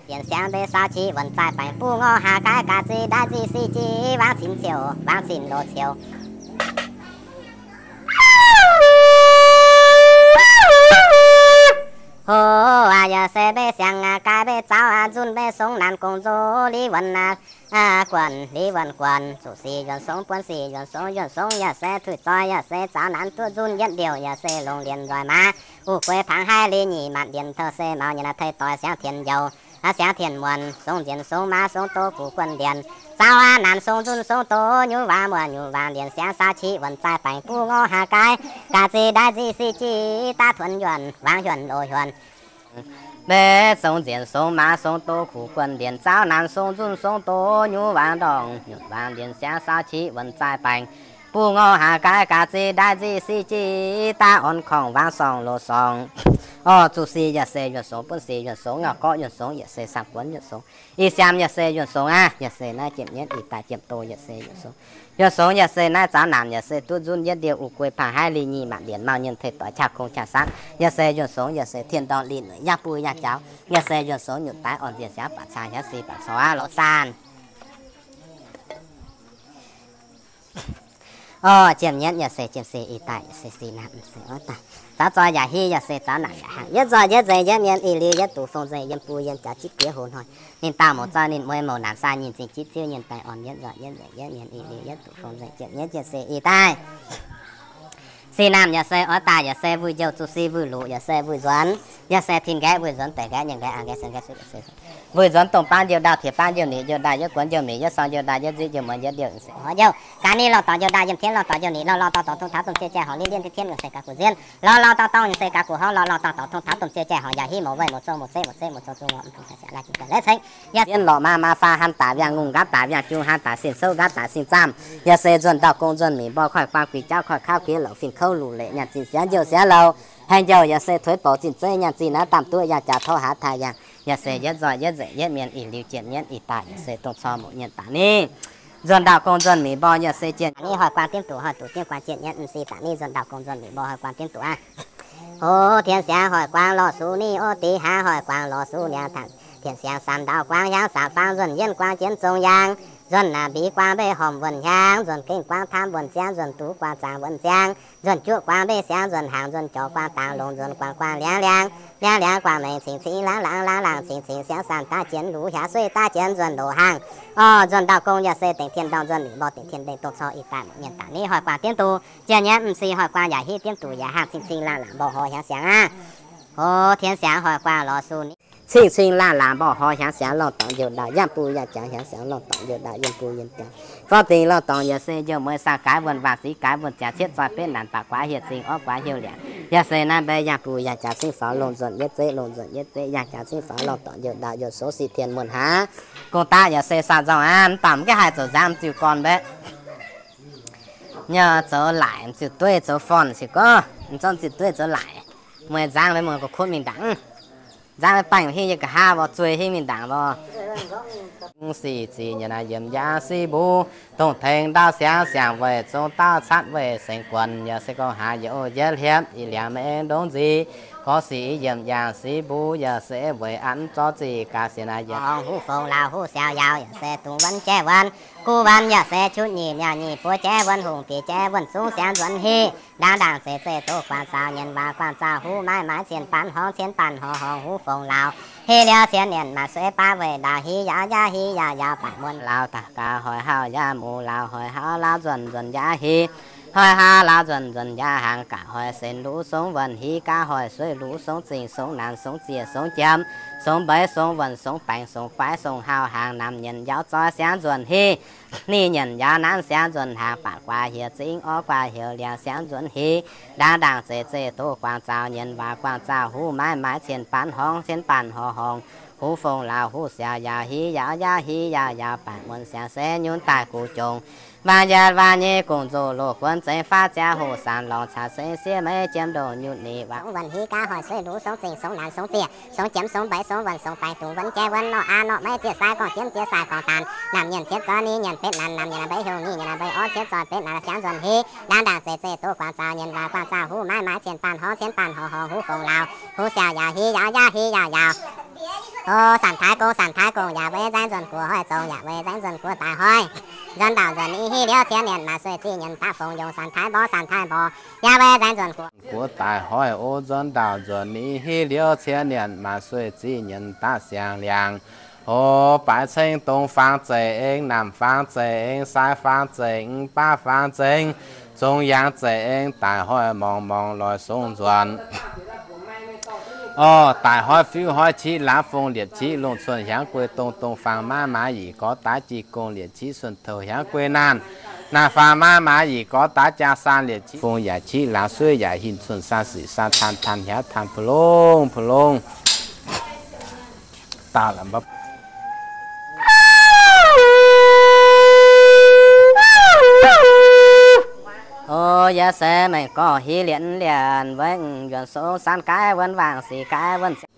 Ndienx siangx mbe saauv qiex wuonc zaih baengc buv ngorc haaix gaai gaax zinh ndaix nzih siqv jiv wangc cin ciouc wangc cin loz ciouc. Hoc aac, yaac se mbe siangx aac, gaai mbe zaux aac, nzunc mbe songx naanc gong nzoh li wuonc aac, guonc li wuonc guonc, zuqc sic yuonc songx, buonv sic yuonc songx, yuonc songx yaac se tuix zoih, yaac se zaux naanc duqv nzunc yietv liouh, yaac se longc lienc nzoih maa, uv guei pangx haiv li nyic matc lienc taux se maux nyienc tei doix siangx tien njoux, siangx tien muonc, songx nzienx songx maa songx doz kuv guon ndienx, zaux aac naanc songx nzunc songx doz nyunv wangc muonc nyunv wangc ndienx siangx saauv qiex wuonc zaih baengc buv ngorc haaix gaai gaax zinh ndaix nzih siqv jiv daav tuonx yuonc wangc yuonc loz yuonc. Mbe songx nzienx songx maa songx doz kuv guon ndienx, zaux naanc songx nzunc songx doz nyunv wangc ndorngc nyunv wangc ndienx siangx saauv qiex wuonc zaih baengc, buv ngorc haaix gaai gaax zinh ndaix nzih siqv jiv daav orn korngh wangc sorngh loz sorngh. Orv, zuqc sic yaac se yuonc songx, buonv sic yuonc songx, ngauh gorqv yuonc songx, yaac se saam-guonx yuonc songx, ih siaam yaac se yuonc songx aqv. Yaac se naaiv jiem nyienv ih daaih jiem doz yaac se yuonc songx. Yuonc songx yaac se naaiv zaux naanc yaac se duqv nzunc yietv liouh, uv guei pangx haiv li nyic matc lienc, maux nyienc tei doix qaqv kong qaqv saangv, yaac se yuonc songx, yaac se tien ndorngh linh yaac buv yaac jaux, yaac se yuonc songx nyutc daaih orn nzienx siangx baac caa hiav si baac cor aqv lorz saanh. Orv, jiem nyienv yaac se jiem si ih daaih yaac se si naamh se orv daaih. Zaux zoih yaac hiv yaac se zaux naanc yaac hangh, yietv nzoih yietv nzengc yietv mienh ih liuz yietv duqv fong nzengc yiem buo yiem jaux jitv diev hoc hnoi. Ninh dauh mouz zoih ninh mueiz mouz naanc sai ninh zingh jitv ziuv nyienh daaih orn yietv nzoih yietv nzengc yietv mienh ih liuz yietv duqv fong nzengc jiem nyienv jiem se ih daaih. Dinh naamh yaac se oix daaih, yaac se wuic njouh zuqc si wuic luqc, yaac se wuic nzuonx, yaac se tin nqaeqv wuic nzuonx, deix nqaeqv nyei nqaeqv, a'nqaeqv se nqaeqv, wuic nzuonx dongh baav njoux ndau, tiex baav njoux nic, njoux ndau yietv guonx njoux mic, yietv sorng njoux ndau yietv nziqv, njoux muonz yietv ndiouh, njoux gaax ninh lorh dorngx njoux ndau yiem tienv, lorh dorngx njoux nic, lorh lorh dorh dorngx tong taux domh cie jai horngc, lin lien tien tien, njoux se gaax gu'nzienv, lorh lorh dorh dorngx njoux se gaax gu'horngz, lorh lorh dorh dorh tong taux domh cie jai horngc, yaac hiv mouc weih mouc zong mouc zeiv mouc zeiv mouc zong zung, lorh mv dungx daaih siang naaiv jiex daaih leiz ceng. Yaac zien lorqc maa maa faa han daaih viangh ngongh nqaapv daaih viangh jung han daaih sin souv nqaapv daaih sin zaamh. Yaac se nzuonx ndau gong nzuonx mic mborh koiv guang guix jauv koiv kauv giex louc fin kouv luc lec nyaanh zinh siav njouh siav louh. Haih njouh yaac se tuix bouc zinh zeiv nyaanh zinh naaiv daamh duqv yangh jaax tov haav taaih yangh. Yaac se yietv nzoih yietv nzengc yietv mienh ih liuz jien nyienv ih daaih yaac se dongh cor muc nyienx daaih ni. Nzuonx ndau gong nzuonx mic mborh yaac se jien ni hoic guang diemv duqv hoic duqv diemv guang jien nyienv m'si daaih ni nzuonx ndau gong nzuonx mic mborh hoic guang diemv duqv aqv. Hov tienx siangx hoic guang lorh sux ni, ov deix hlaax hoic guang lorh sux niangx tangx. Tienx siangx samx ndau guang hiaangx samx faang nzuonx yienv guang jienv zong yaangh, nzuonx naaic mbic guang mbei hormh wuonh hiaangx, nzuonx gengh guang taamv wuonh ziangx, nzuonx duqv guang zaangc wuonh ziangx, nzuonx juoqv guang mbei siangx, nzuonx hnaangx nzuonx jorc guang dangx longx, nzuonx guangc guang liangx liangx, liangx liangx guangc mengh cingx cingx laangc laangc laangc laangc cingx cingx siangx samx daav jienv luv hiaangx sueih daav jienv nzuonx ndoqc hnaangx. Orv, nzuonx ndau gong yaac se dengc tien ndorm nzuonx mic mborh dengc tien mbeng dongh cor ih daaih mbuoqc mienh dangc ni hoic guang diemv duqv jien nyienv m'si hoic guang yaac hiv diemv duqv yaac hangh cingx cingx laangc laangc mborh hov hiaangx siangx aqv. Hov tienx siangx hoic guang lorh sux ni. Cingx cingx laangc laangc mborh hov hiaangx siangx lorh dorngx njoux ndau yaac bun yaac jangx hiaangx siangx lorh dorngx njoux ndau yiem bun yiem jangx. Forv dingc lorh dorngx yaac se njoux mueiz saang gaaix wuonh waangc sic gaaix wuonh ziangx cietv zoih betv naanc baac guaax hieh zingh orv guaax hiuv liangc. Yaac se naaiv mbeix yangh bun yangh jaax cingv sorx longh nzuonx yietv zeiv longh nzuonx yietv zeiv yangh jaax cingv sorx lorh dorngx njoux ndau youh soux sic tien muonh haav. Gong daav yaac se saah nzorng aqv, mv baac mv gaengh haih zoux nzangv ziux gorn mbaeqv. Nyei zoux laic ziux dueiv zoux forn sic gorngv, mv zorqv ziux dueiv zoux laic. Mueiz nzangv mbuo muoz-kutv mingh ndaangc. Nzangv mbuo baengh hingv yie nqa'haav mbuo zueih hingv mingh ndaangc mbuo. Sic zic nyanc naaic yiem yaac sic mbuo, dongh tengx ndau siangx siangx weic zong dauh catv weic sengx guonc, yaac se gorngv haaix yaac yietv hietv ih liangx maiv ndongc nzic. Gorngv sic yiem yaac sic mbuo, yaac se weic an zorqv zic gaax sienx naaiv yiem. Horngz huv fongc laauh huv siaaux yaauh, yaac se dungz wuonv jaiv wuonv. Guv wuonv yaac se qutv nyic miauh nyic buov jaiv wuonv hungh bieqc jaiv wuonv zungv siangx nzuonx hiv. Ndaangc ndaangc zeiz zeiz doz guangc zaux nyienx waac guangc zaux huv maaiv maaiz cien baan horngz cien baan horngz horngz huv fongc laauh. Hiv liuz cien nienc maaih sueih baav weic ndaauh hiv yaauv yaav hiv yaauh yaauh baaic muonz laauh daaih gaax hoic hauh yaav muc laauh hoic hauv laauv nzuonx nzuonx yaav hiv. Hoic hauv laauv nzuonx nzuonx yaav hnaangx gaax hoic senx luv songv wuonh hiv gaax hoic sueih luv songv zingh songv naanc songv ziec songv jiem songv mbeix songv wuonh songv baengx songv guaix songv hauh hnaangx naamh nyienc yaauv zoih siangx nzuonx hiv. Ni nyienc yaauv naanv siangx nzuonx hnaangx baac guaax hieh zingv orv guaax hieh liangx siangx nzuonx hiv. Ndaangc ndaangc zeiz zeiz doz guangc zaux nyienx waac guangc zaux huv maaiv maaiz cien baan horngz cien baan horngz horngz huv fongc laauh huv siaaux yaauh hiv yaauh yaav hiv yaauh yaauh baaic muonz siangx se nyunc daaih guv jongc. Waac yietv waac nyeic gongc nzoh loz guonx zeix faatv ziangx hoc sanc lorngx caax se siev meiv jiem ndoh nyutc nic waac songv wuonh hiv gaax hoic sueih luv songv zingh songv naanc songv ziec songv jiem songv mbeix songv wuonh songv baengx dungz wuonv jaiv wuonv nor aa nor meiv ziec sai gorngv jiem ziec sai gorngv daanh. Naamh nyienc cietv zoih ni nyienc betv naanc, naamh nyienc naanc mbeix hiuv ni nyienc naanc mbeix orv cietv zoih betv naanc siangx nzuonx hiv. Ndaangc ndaangc zeiz zeiz doz guangc zaux nyienx waac guangc zaux huv maaiv maaiz cien baan horngz cien baan horngz horngz huv fongc laauh huv siaaux yaauh hiv yaauh yaav hiv yaauh yaauh. O, sanc taaix gong, sanc taaix gong, yaac weic nzaeng nzuonx guoqv hoic zong, yaac weic nzaeng nzuonx guoqv daaih hoic. Nzuonx ndaauh nzuonx ni hiv liuz cien nienc maaih sueih zih nyienc daav fongc yongc sanc taaix mborqv, sanc taaix mborqv, yaac weic nzaeng nzuonx guoqv guoqv daaih hoic. O, nzuonx ndaauh nzuonx ni hiv liuz cien nienc maaih sueih zih nyienc daav siangx liangx. O, baaix ceng dongx faang zeic eng, naamh faang zeic eng, sai faang zeic eng, baav faang zeic eng, zong yaangh zeic eng, daic hoic morngx morngx loic song nzuonx. Orv, daic hoic fiuv hoic qiv laangz fong liepc qiv lungh cuonx hiaangx guei dong, dong faang maaiv maaiz yaac gorx daaix jiex gong liepc qiv cuonx touh hiaangx guei naanh, naanh faang maaiv maaiz yaac gorx daaix jaa saan liepc qiv fong yaac qiv laangz sueih yaac hinc cuonx saan sic saan taan taan hiav taan pu longx pu longx. Daaih la'mbab. O, yaac se mengh gorx hiv lienc lienc weic yuonx song saan gaaix wuonv waangc sic gaaix wuonv ziangx.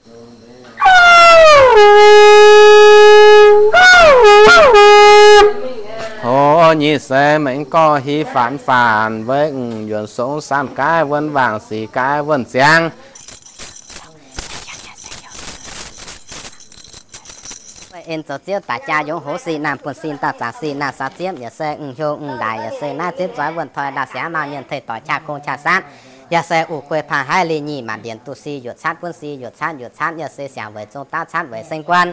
O, nyic se mengh gorx hiv faanx faanx weic yuonx song saan gaaix wuonv waangc sic gaaix wuonv ziangx. En zoux ziouv daaih jaa yungz hoz sic naamh buonv sin dauh zaangc sic naamh saax ziepv yaac se m'hiuv m'ndaaih yaac se naaiv ziepv zoix wuonh toi ndau siangx mauh nyienh teiv doic qaqv gong qaqv saatv. Yaac se uv guei pang haiv lih nyic maanc ndienx duqv si yuoqc caatv gunv si yuoqc caatv yuoqc caatv yaac se siangx weic zong daav caatv weic seng guon.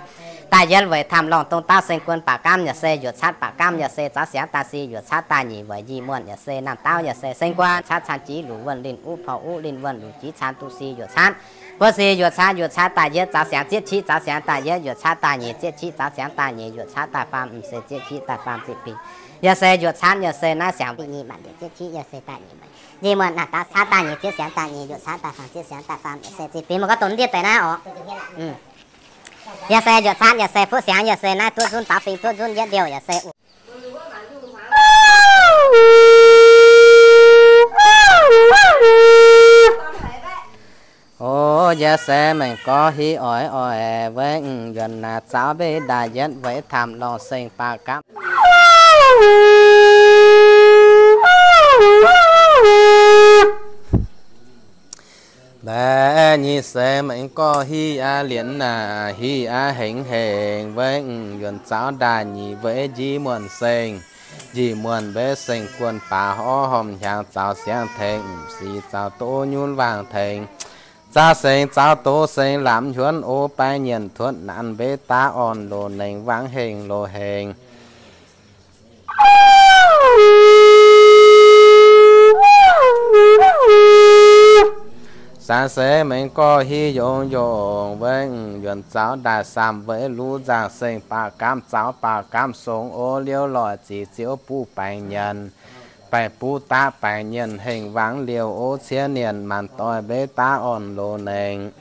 Daaih yietv weic tamh lorngh dongh daav seng guon baac gaamv yaac se yuoqc caatv baac gaamv yaac se zaux siangx daaih si yuoqc caatv daaih nyic weic nyic muonh yaac se naamh daauv yaac se seng guon caatv caan jiv luc wuonh linh uv porv uv linh wuonh luc jiv caan duqv si yuoqc caatv. Buo si yuoqc caatv yuoqc caatv daaih yietv zaux siangx zieqv qiv zaux siangx daaih yietv yuoqc caatv daaih nyic zieqv qiv zaux siangx daaih nyic yuoqc caatv daaih faam m'seix zieqv qiv daaih faam zieqv ping. Yaac se yuoqc caatv yaac se naaiv siangx nyic maanc ndienx zieqv qiv yaac se daaih nyic weic nyic muonh naamh daauv caatv daaih nyic zieqv siangx daaih nyic yuoqc caatv daaih faam zieqv siangx daaih faam m'seix zieqv ping. Mv gorngv dongh ndiev deix naaiv oc. Yaac se yuoqc caatv yaac se fuqv siangx yaac se naaiv duqv zunv zaux fing duqv zunv yietv ndiouh yaac se uv O, yaac se mengh gorx hiv oix oix weic yuonx naaic zaux mbeix ndaaih yietv weic tamh lorngh seng baac gaamv. Mbaeqc nyic se mengh gorx hiv aqv lienz naaic hiv aqv hengx hengx weic yuonx zaux ndaaih nyic weic njiec muonh seng. Njiec muonh mbeix seng guon baac horv hormh hiaangx zaux siangx tengx m'seix zaux doz nyunv waangh tengx. Zaux seng zaux doz seng lamz hiuonv o baeqv nyienc tuotv naanc mbeix daav orn loz nengx wangv hengx loz hengx. Saeng se mengh gorx hiv yongx yongx weic yuonx zaux ndaaih saam weic luv nzangc seng baac gaamv zaux baac gaamv songx o liouv loic zic ziouv buv baengc nyienc, baengc buv daav baengc nyienc hengh wangv liouh o ciev nyienc maanc doic mbeix daav orn loz nengx.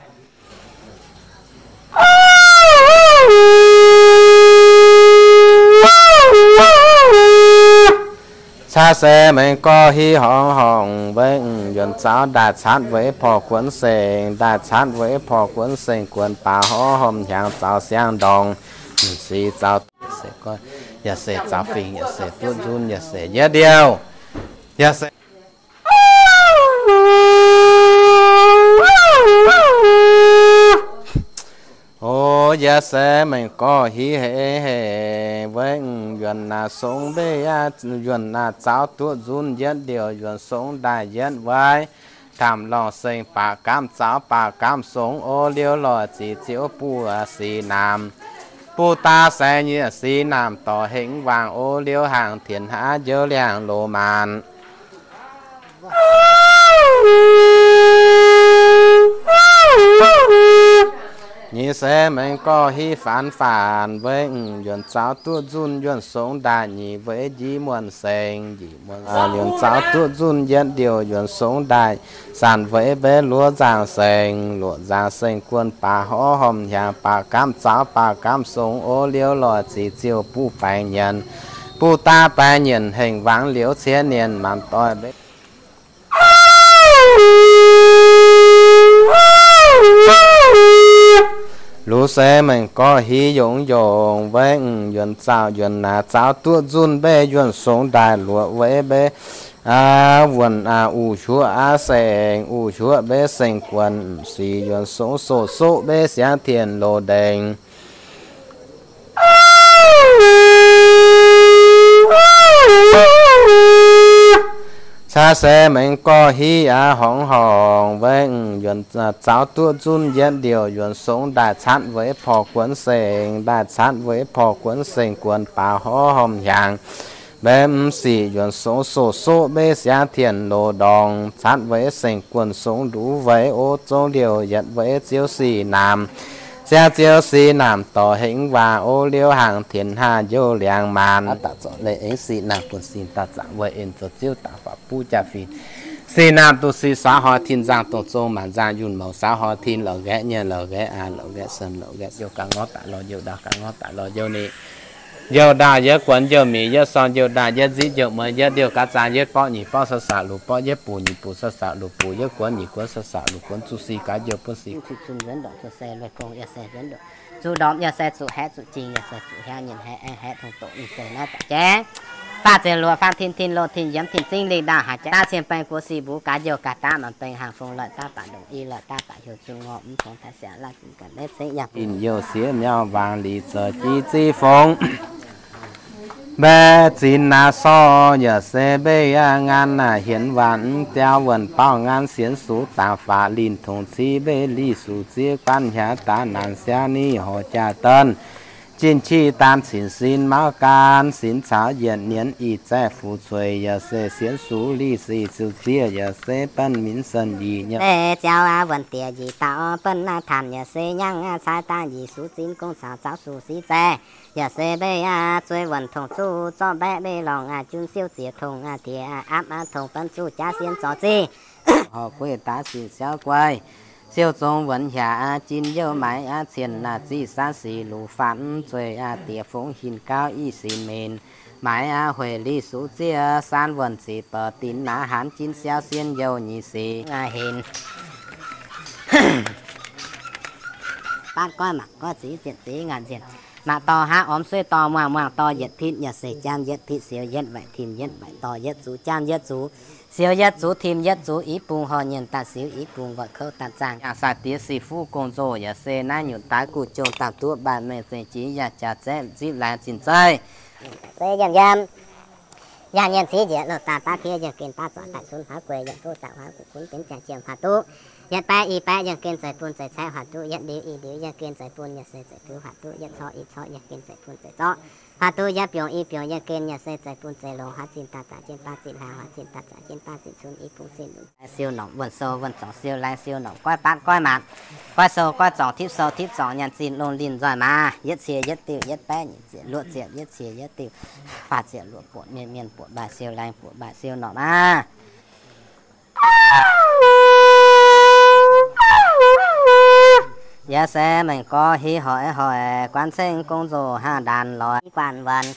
Caa se mengh gorx hiv horngz horngc weic yuonx zaux ndaaih caatv weic porv guonv seng, ndaaih caatv weic porv guonv seng guonx baac horv hormh hnyangx zaux siang ndorngx, m'seix zaux, yaac se zaux fingx, yaac se duqv nzunv, yaac se yietv ndiouh, yaac se O, yaac se mengh gorx hiv hengx hengx weic yuonx naaic songx mbeix aqv, yuonx naaic zaux duqv nzunv yietv ndiouh, yuonx songx ndaaih yietv weic tamv lorngh seng baac gaamv zaux baac gaamv songx o liouv loic zic ziouv buv sic naamh, buv daav saeng nyieqc sic naamh dorc hengx waangc o liouv haangh tienx hnaav njoux liangx loz maanc. Nyic se mengh gorx hiv faanx faanx weic yuonx zaux duqv nzunv, yuonx songx ndaaih nyic weic njiec muonh seng, njiec muonh, yuonx zaux duqv nzunv yietv ndiouh, yuonx songx ndaaih zanc weic mbeix luoqc nzaangc seng, luoqc nzaangc seng guon baac horv hormh hnyangx baac gaamv zaux baac gaamv songx o liouv loic zic ziouv buv baengc nyienx, buv daav baengc nyienc hengh wangx liouv ciev nyienc maanc doic mbeix. Luz se mengh gorx hiv yongx yongx weic yuonx zaux, yuonx naaic zaux duqv nzunv mbeix yuonx songx ndaaih luoqc weic mbeix wuonx uqc huoqv aqv seng, uqc huoqv mbeix seng guonx m'siex yuonx songx soqv soqv mbeix siangx tien loz ndengx. Caa se mengh gorx hiv aqv horngz horngc weic yuonx zaux duqv nzunv yietv ndiouh, yuonx songx ndaaih caatv weic porv guonx seng, ndaaih caatv weic porv guonx seng guonx baac horv hormh hnyangx. Mbeix m'siex yuonx songx soqv soqv mbeix siangx tien loz ndorngx, caatv weic seng guonx songx nduqc weic o zong liouh yietv weic ziouv sic naamh, siang ziouv sic naamh dorc hengx waangc o liouv haangh tienx hnaav njoux liangx maanc. Aengx sic naamh buonv sin daaih zaangc weic en zoux ziouv daaih faaux buv jaa-fin. Sic naamh duqv sic saax hnoi tin nzangc dongh zong maanc nzangc yunh mouz saax hnoi tin lorqc nqaeqv nyei lorqc nqaeqv aa lorqc nqaeqv sen lorqc nqaeqv youh ga'ngorv daaih lorqc youh ndaauv ga'ngorv daaih lorqc youh ni. Youh ndaauh yietv guonx youh miqc yietv sorng youh ndaauh yietv nziqv youh mueiz yietv ndiouh gaav zaang yietv gorqv nyic borqv sa saac luc borqv yietv buc nyic buc sa saac luc buc yietv guonx nyic guonx sa saac luc guonx zuqc sic gaax youh buonv sic. Zuqc ndorpc yaac se zuqc haeqv zuqc jingh yaac se zuqc hiaang nyinh haeqv aengx haeqv tong doqc ninh se naaiv daaih jaiv. Faah ziepc luoqc faam tin tin loz tin yiemz tin zingv lingh ndaauv haaix jaav daav cien baeng guoqv sic mbuo gaax youh gaax daav maanc baeng haangh fong loic daav baac ndongc i loic daav baac heuc zuqc ngorc mv tongx taaix siang laanh zingh ganh maiv cengv yangh bun youh sieqv miauh waangc lic zoux jiv ziv fong. Mbaeqc zinh naaiv sorc yaac se mbeih aqv, ngaan naaic hienx waanc mv diau wuonh baauh ngaan sienx sux dangx faatv linh tongx civ mbeih li sux ziev guanh hiaangx daaih naanc siangv ni horc jaax daan, jin qiex daan cin sin mauv gaan sin caux yietc nienx ih zaeqv fu'jueiv yaac se sienx sux li sic sux ziev yaac se benx minc sen yic nyei. Mbeih ziouc aqv wuonh diex njiec dauh benx naaiv taanc yaac se nyangv aqv cai daaih njiec sux zinh gong caux zaux sux sic zaeqv yaac se mbeih aqv zueiz wuonh tongx zuqc zorqv mbaeqv mbeih lorngc aqv jun siouv ziex tongx aqv diex aqv apv aqv tongx benx zuqc jaax sienx zorc zinh horc gueiv daaih sic siauv guai siouv zong wuonx hiaangx aqv jin youh maaiz aqv cien naaic ziqv saanv sic luc faatv mv zueiz aqv diex fongx hinc gauv i sin menc maaiz aqv hueic li sux ziev saanv wuonh ziqc bouc dinx naaiv hanx jin siauv sienx youh nyic sic aqv henc Baatv goiv mangc goiv ziex ziepc ziex ngaanc nzienh. Maaih dorh haav ormx suiv dorh muangh muangh dorh yietc pitv yaac se jaamv yietv pitv siou yietv waaic tim yietv waaic dorh yietv zux jaamv yietv zux siou yietv zux tim yietv zux i bung horh nyienh daaih siou i bung nqoic kouv daaih zaangh. Yangh sai-diex sic fuqv gong-nzou yaac se naaiv nyutc daaix guv jong daaih duqv mbaanh mengh zengc jiex yaac jaax zaeqv zipv laengz zinh zeiv. Zeiv yiem yiem. Yangh nyienh civ njiec loz daaih baav piev yiem gen baav zorc daaih cunv hnangv guei yiem duqv daaih huaav guv gunv benx ziangh jiem huaav duqv. Yietv baeqv i baeqv yiem gen zeix bun zeix caeqv huaav duqv yietv ndiuv i ndiuv yiem gen zeix bun yaac se zeix bun huaav duqv yietv corc i corc yiem gen zeix bun zeix zorqv huaav duqv yietv biongc i biongc yiem gen yaac se zeix bun zeix longx huaav zinh daaih zaqc jienv baav zinh laangz huaav zinh daaih zaqc jienv baav zinh cunv i bung zinh lunc. Siou longc wuonh sou wuonh zorngc siou laengz siou longc goiv baatv goiv maatc goiv sou goiv zorngc tipv sou tipv zorngc nyaanh zinh longh linh nzoih maaz yietv cie yietv diuh yietv baeqv nyic ziepc luoqc ziepc yietv cie yietv diuh faah ziepc luoqc buoqc mienh mienh buoqc mbaih siou laengz buoqc mbaih siou norqc maaz. Yaac se mengh gorx hiv hoic hoic guan ceng gong nzou hnangv ndaanx loix guanh wuonh.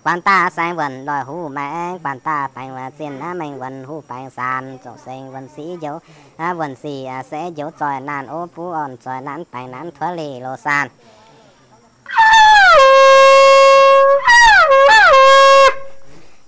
Guanh daaih saeng wuonh loih huv maengx, guanh daaih baengx wuonh zinh aqv mengh wuonh huv baengx saanx, zoux seng wuonh sic njoux, wuonh sic se njoux zoih naanc ov buv orn zoih naanc baengx naanc tuov lic loz saanh.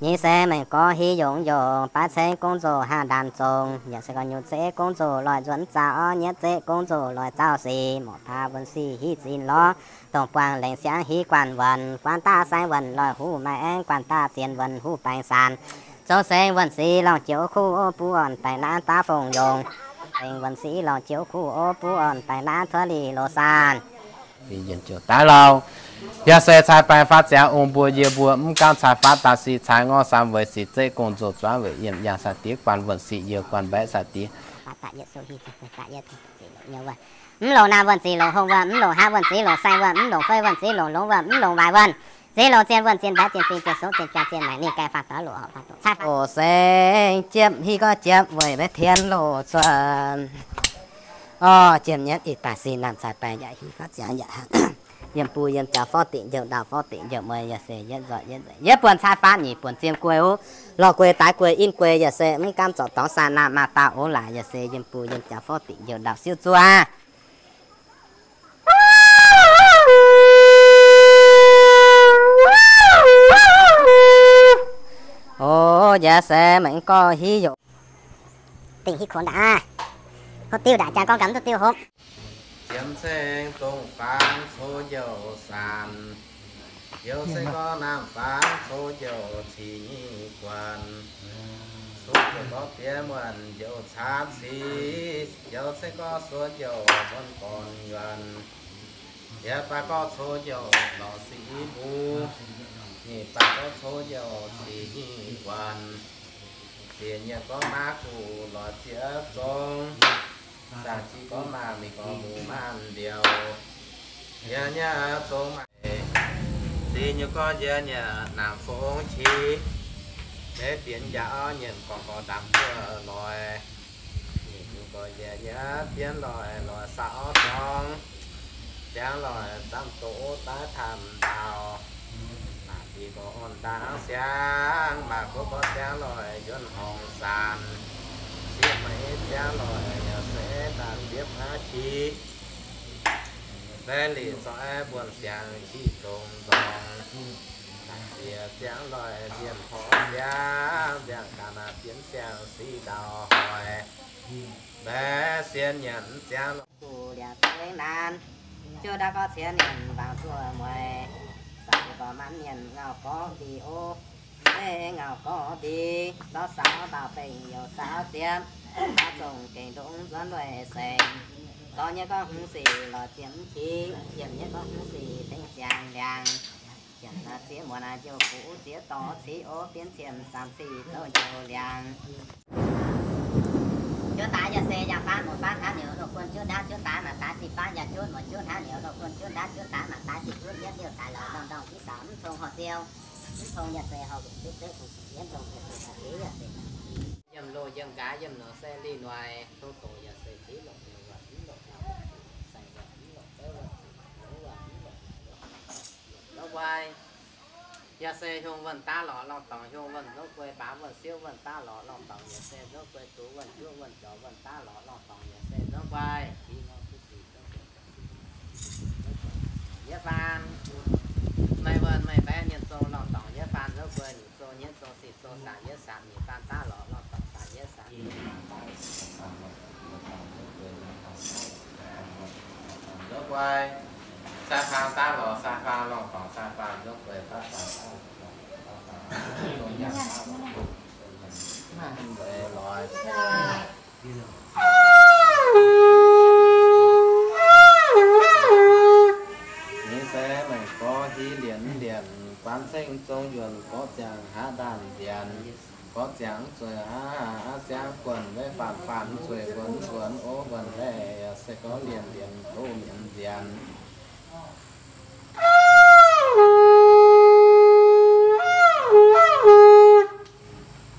Nyic se mengh gorx hiv yongx yongx baav ceng gong nzou hnangv ndaanx zong, yaac se gorngv nyutc zeqv gong nzou loih nzuonx zaux orv, nyietv zeqv gong nzou loih zaux sic, morc paav wuonh sic hiv zinh lorz, dongh buangh lengc siangx hiv guanh wuonh, guanh daaih saeng wuonh loih huv maengx, guanh daaih zien wuonh huv baengx saanx, zoux seng wuonh sic lorngh jiex kuv ov buv orn baengx naanc daav fongc yongx, seng wuonh sic lorngh jiex kuv ov buv orn baengx naanc tuov lic loz saanh. Daaih lauh, yaac se cai baengh faatv ziangx ong mbuo yie mbuo mv gaamv cai faatv daaih sic cai ngorv saam weic sic zeqv gong nzou zuangx weic yiem yangh sai-diex guanh wuonh sic yie guanh mbaeqv sai-diex. Mv longc naamh wuonh zic longc hongh wuonh, mv longc haav wuonh zic longc saeng wuonh, mv longc fei wuonh zic longc longx wuonh, mv longc waaic wuonh, zic longc zien wuonh zien mbaeqv zien fing zien songv zien biaa zien maengc ninh gaengh faanh daaih loc horpc faanh doqc cai faatv. Oc, seng jiepv hiv gorngv jiepv weic maiv tien loz zuonh. Orv, jiem nyienv ih daaih sin naamh cai baengh yaac hiv faatv ziangx yaac hnangv. Yiem buo yiem jaux forv dingc njouh ndau forv dingc njouh mueiz yaac se yietv nzoih yietv nzengc. Yietv buonc cai faatv nyic buonc ziem guei ov. Lorh guei daaix guei in guei yaac se mv gaamv zorc dorngx saah naamh maah daauh ov laaix yaac se yiem buo yiem jaux forv dingc njouh ndau siouv zuov. Oc, yaac se maiv gorngv hiv yoc. Dingc hiv kuonx ndaaih aqv. Hopv diuv ndaaih jaa gorngv gaax mv duqv diuv hopv. Jiem ceng dongh faang coqv njouh saanx, youz se gorngv naamh faang coqv njouh cih nyic guanh, coqv njouh gorngv diev muonh njouh caanv cic, youz se gorngv suov njouh muonh gorn yuonh, yietc baac gorngv coqv njouh lorz sic i mbuo, nyic baac gorngv coqv njouh cih nyic guanh, ziec nyienh gorngv maav guv lorz ziex zong, zaangc zic gorngv maaih mingh gorngv muoz maanc mbiouh, yie nyei zong maaih zic nyungc gorngv yie nyei naamh fongx qiex, maiv bienx njaaux nyienh gorngv gorngv ndaangc duqv loix. Ninh gorngv yie nyei bienx loix, loix saauv orv dorngx, ziangx loix zamv doqc daaih taamh ndaauh. Naaic dih gorngv orn ndaangc siangx, maaih gorngv gorngv ziangx loix yuonv horngz saanx, sieqv maiv ziangx loix yaac se daaih ziepv aqv qiex. Maiv lic zorqv aeqv, mbuonx siangx qiex zong nzorng. Daaih ziex ziangx loix zienh horngz siangx, nziangx gaax naaic bienx siangx sic ndau hoic. Mbaeqv sien nyanc ziangx loix guv liangx zengx naanc, jiu ndau gorngv cien nyanc mbaangc zuoqv mueiz. Gorx maanc mienh ngau gorx mbih ov, ei ngau gorx mbih, zorqv saaux baaux bengh youc saaux ziepc, saaux zongh gengh ndongc nzuonx lueic sengx. Zorqv nyei gorngv hmz sic lorz ziepc mv qiex, ziepc nyei gorngv hmz sic tengx ziangx liangx. Ziepc naaiv ziex muonz naaiv njoux fuqv ziex dorh civ ov, bienv ziepc zaamc sic zoux njoux liangx. Juov daaih yaac se yaac faanv muoz faanv hnangv nyouz loz guon juov ndaatv, juov daaih mangc daaih sic faanv yaac juov muoz juov hnangv nyouz loz guon juov ndaatv, juov daaih mangc daaih sic juov yietv liouh daaih lorz ndorm ndorm jiv saaux mv tong horh ziou, mv tong yaac se horh nzutv zeiv kungx yietv ndongc yaac se daaih ziv yaac se yiem loh yiem nqaaix yiem nor se lih noic tong doqc yaac se ziv longc nyouz wuonh mv longc lauh wuonh ziqc longc saeng wuonh mv longc zouv wuonh ziqc longc wuonh mv longc nzuonx wuonh nzuonx wuonh guai. Yaac se hiuang wuonh daav lorz lorh dorngx hiuang wuonh nzouv guei, baav wuonh siouv wuonh daav lorz lorh dorngx yaac se nzouv guei, duqv wuonh juov wuonh jaux wuonh daav lorz lorh dorngx yaac se nzouv guai. Yie ngau duqv sic nzouv guei, yietv faan meih wuonh meih baeqv mienh zong lorh dorngx yietv faan nzouv guei, ninh zong nyienv zong sic zong saanc yietv saanc, ninh faan daav lorz lorh dorngx saanc yietv saanc. Nzouv guai, sai faang daav lorz sai faang lorh dorngx sai faang nzouv guei, daav faang daav lorz dorngx daav faang zong yaac daav lorz guei lorz. Ninh se meih gorx hiv lienc lienc, guan ceng zong yuonh gorqv ziangx haav ndaanh nzienx, gorqv ziangx zueiz aav siangv guonh, maiv faanv faanv zueiz wuonx wuonx ov, wuonh laeh se gorngv lienc lienc doz lienc nzienx.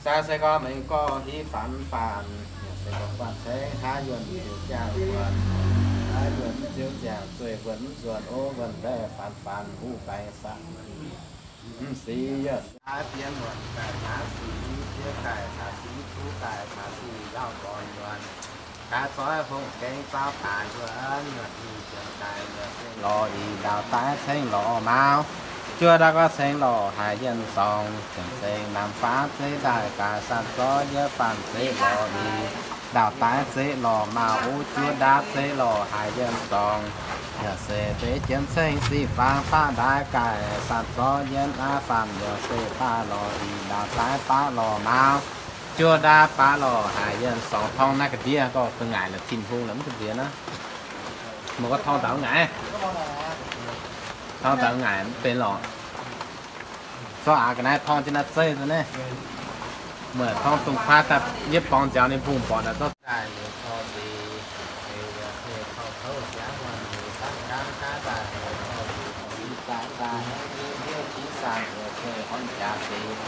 Zaah se gorngv mengh gorngv hiv faanv faanv, se gorngv guanh cengx haav yuonh ziouc ziangh wuonh, haav yuonh ziouc ziangh zueiz wuonx nzuonx ov, wuonh laeh faanv faanv huv baengx saqv. Mv sic yaac haav bienx wuonh daaih haav sic, biouv daaih haav sic, kuv daaih haav sic, nzauh gorn yuonh. Gaax zoih hungh gengx zauv daaih yuonh, yuonh i ziouc daaih yuonh lorz i ndaauv daaih cengx lorz maauh, juov ndaauv gorngv cengx lorz haaix yienh zorngx, ziouc cengx namx faanv zeiv daaih gaax sanv zorqv yietv faanv zeiv lorz i ndaauv daaih zeiv lorz maauh, juov ndaauv zeiv lorz haaix yienh zorngx. Yaac se deix jienv cengx sic faang faanv daaih gaax sanv zorqv yietv aav faanv yaac se baav lorz i ndaauv daaih baav lorz maauh, juov ndaauv baav lorz haaix yienh zorngx. Torngv naaiv ga'ndiev gorngv bun ngaaic la'zinh hung la'mv ga'nziex naaiv. Muoz gorngv torngv daaih ngaaic, torngv daaih ngaaic mv benx lorqc. Zorqv aqc ga'naaiv torngv jienv naaiv zeiv nzunc naaiv. Meih torngv dungz kuaaiv daaih yietv borngz nziaaux ninh mbungh mborqc naaic zorqv daaih liuz corc sic, liuz yaac se corc kouv siangv wuonh liuz zanv nqaang gaav daaih liuz corc sic, corc sic daaih daaih aeqv, nziouv nziouv qiex saanh yaac se horn jaax sic.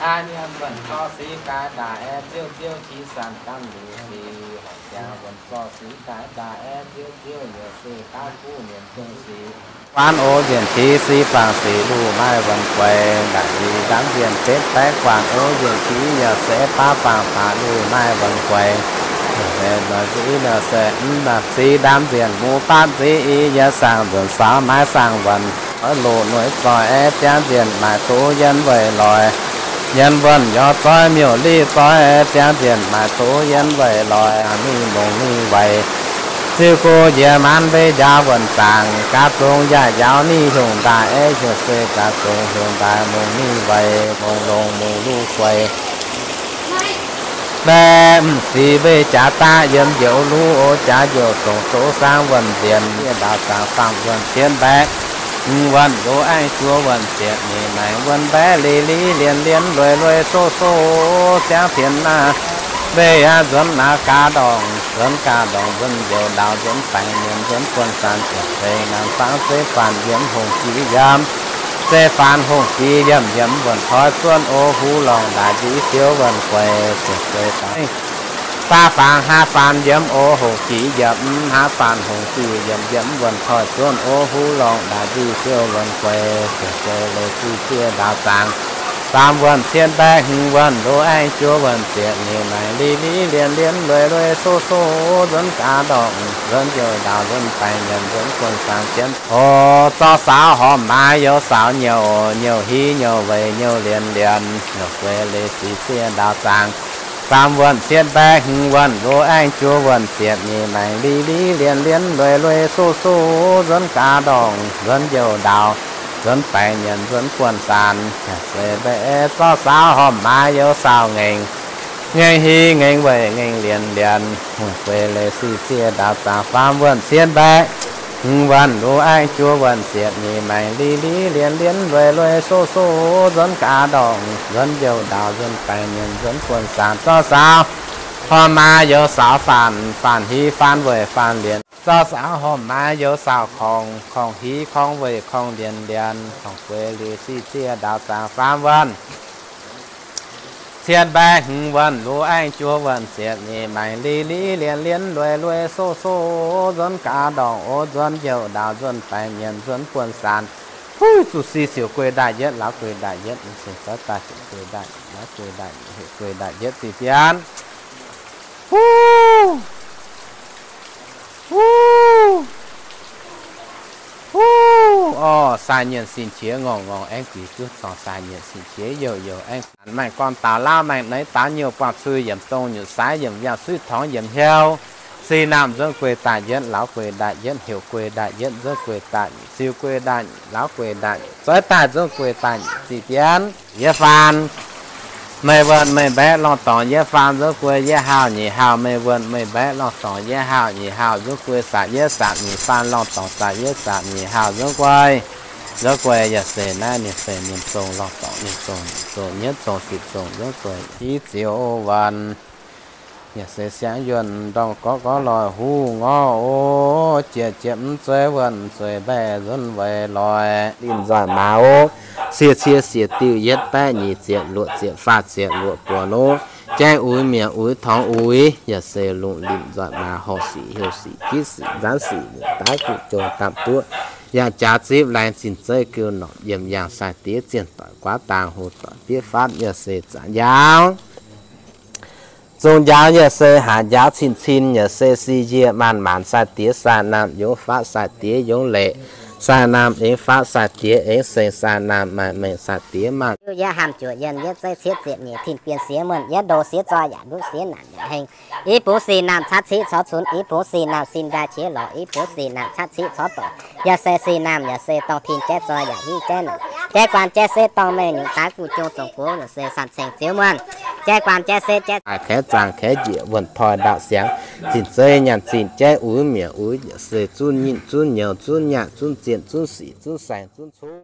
Aa, mienh wuonh corc sic daaih daaih aeqv, nziouv nziouv qiex saanh gamh liuz sic, horc jaax wuonh corc sic daaih daaih aeqv, nziouv nziouv yaac se daaih guv mienh dongh sic. Guaanv ov, nzienh qiex sic faang sic luh maaih wuonh gueix, ndaangc i ndaamv nzienh betv baeqv guaanv ov, nzienh qiex yaac se baav faang baac luh maaih wuonh gueix. Nzienh nor ziv nor se mv nor ziv ndaamv nzienh mbuo baatv nziv i yaac saang nzuonx saauv maiv saang wuonh. Oix loz-nueiz zoih aeqv, ziangv nzienh maaic duqv yiem weic loix. Yiem wuonh nyorx zoih miuc-liuh zoih aeqv, ziangv nzienh maaic duqv yiem weic loix. Mingh longc mingh weic ziuh gu yie maanv mbei njaaux wuonh zaangc, gaax zong yaac njaaux ninh hiuv daaih aeqv, hiuv se gaax zong hiuv daaih longc mingh weic, longc longc muc luh gueix. Mbaeqc m'sic mbeih jaax daaih yiem njoux luv o, jaax njoux dongc doz saang wuonh nzienx, yie ndaauv zaangc faam wuonh cien mbaeqc, wuonh ndoh aengx juov wuonh ziepc nyeic maengx wuonh mbaeqc li li lienh lienh lueiz lueiz soh soh ziangv pienx naaiv. Mbeih aqv, nzuonx naaiv gaax ndorngc, nzuonx gaax ndorngc nzuonx njoux ndaauv nzuonx baengc mienh nzuonx buonv-saanx ziepc seix naanc fangx zeiv faanx yiem hungh jiex yiem. Zeiv faanx hungh jiex yiem yiem wuonh toi zuonv o, huv lorngh ndaaix nziv siou wuonh gueix ziepc seix daaih. Faah faanx haav faanx yiem o, hungh jiex yiem haav faanx hungh jiex yiem yiem wuonh toi zuonv o, huv lorngh ndaaix nziv siou wuonh gueix ziepc seix leiz ziv zieqv ndaauv zaangc. Faam wuonh cien mbaeqc hmz wuonh ndoh aengx juov wuonh ziepc nyeic maengx li li lienh lienh lueiz lueiz soh soh nzuonx gaax ndorngc nzuonx njoux ndaauv nzuonx baengc mienh nzuonx buonv-saanx cien. O, zorqv saaux horpc maaiz youz saaux nyouc, nyouc hiv nyouc weic nyouc lienx lienx, nyouc gueix leiz ziv zieqv ndaauv zaangc. Faam wuonh cien mbaeqc hmz wuonh ndoh aengx juov wuonh ziepc nyeic maengx li li lienh lienh lueiz lueiz soh soh nzuonx gaax ndorngc nzuonx njoux ndaauv. nzuonx baeqc nyienc nzuonx buonv-saanx, yaac se mbaeqc zorqv saaux horpc maaz youz saaux ngaengc, ngaengc hih ngaengc weic ngaengc lienz lienz, hungh guei leiz sic zieqv ndaaux zaangc faam wuonh cietv mbaeqc, hmz wuonh luv aengv juov wuonh ziepc nyeic maengx li li lienz lienz lueiz lueiz soqv soqv nzuonx gaax ndorngc nzuonx njoux ndaaux nzuonx baeqc nyienc nzuonx buonv-saanx zorqv saaux horpc maaz youz saaux faanv, faanv hih faanv weic faanv lienz, zorqv saaux horpc maaz youz saaux korngc, korngc hih korngc weic korngc lienz lienz, hungh guei leiz sic zieqv ndaaux zaangc faam wuonh cietv mbaeqc hmz wuonh luv aengv juov wuonh ziepc nyeic maengx li li lienz lienz lueiz lueiz soqv soqv nzuonx gaax ndorngc o nzuonx njoux ndaaux nzuonx baeqc nyienc nzuonx buonv-saanx. Huv, zuqc sic siouc guei ndaaih yietv, lauz guei ndaaih yietv, sic zoux daaih siouc guei ndaaih, lauz guei ndaaih, heuc guei ndaaih yietv ziqc bianv. Huv, huv, huv, orv, sai nyienh sin qiex ngorngh ngorngh aengv guix juov corng, sai nyienh sin qiex youh youh aengv guix. Maengh gorn daux lauv maengh neix daux nyouh buangh cui yiemc dong nyutc saaix yiemc yangh suiv torngx yiemc hnyouv. Sic naamh nzuonx guei ndaaih yietv, lauz guei ndaaih yietv, heuc guei ndaaih yietv, nzuonx guei ndaaih nyic, ziux guei ndaaih nyic, lauz guei ndaaih nyic, zoux daaih nzuonx guei ndaaih nyic ziqc bianv. Yie faan meih wuonh meih mbaeqv lorngh dorngc yie faan nzuonx guei yie haauh nyic haauh, meih wuonh meih mbaeqv lorngh dorngc yie haauh nyic haauh nzuonx guei saac yie saac nyic faan lorngh dorngc saac yie saac nyic haauh nzuonx guei. Nzuonx guei yaac se naaiv ninh se ninh zong lorngh dorngc ninh zong nyic zong nyietv zong ziepc zong nzuonx guei i ziouc wuonh. Yaac se siangx yuonh ndorngv gorngv gorngv loih huv ngorv o, jiex jiex mv zueiz wuonh zueiz mbaeqv nzuonx weic loih linh nzoih maaz o. Cie cie siec diuh yietv baeqv nyic ziepc luoqc ziepc faah ziepc luoqc buonc o. Jaiv uix mietc uix torngx uix, yaac se lungh linh nzoih maaz horh sic heuc sic gitv sic nzaanv sic nyungc daav guv jong dapv duqv. Yaac jaax zipv laengz zinh zeiv geu norqc yiem yangh sai diev zienh doic guaav daang hu doic diev fatv, yaac se zaanc njaaux zong njaaux, yaac se haaix njaaux cin cin, yaac se si yie maanc maanc sai diev sai naamh yungz fatv sai diev yungz leic, sai naamh aengx fatv sai diev aengx seng, sai naamh maaih mengh sai diev maaih. Yie hamh juoqc yienh yietv zeiv cietv ziepc nyeic tin bien siex muonh yietv ndo siex zoi yaac ndutv siex naanc yaac heng. I bungx sic naamh catv ciqv corc cunx, i bungx sic naamh sin nqaai qiex lorz, i bungx sic naamh catv ciqv corc doic. Yaac se sic naamh yaac se dorngh tin jaiv zoi yaac hiv jaiv naanc, jaiv guaan jaiv setv dorngh mengh nyungc daav guv jong zongc gox, yaac se samh ceng ziouv muonh. Jaiv guaan jaiv setv jaiv kaeqv zaangc kaeqv njiec wuonh toi ndaauv siangx, zinh zeiv nyaanh zinh jaiv uix mietc uix, yaac se zunv nyinh zunv nyouz zunv nyaah zunv zienh zunv sic zunv saeng zunv cuv.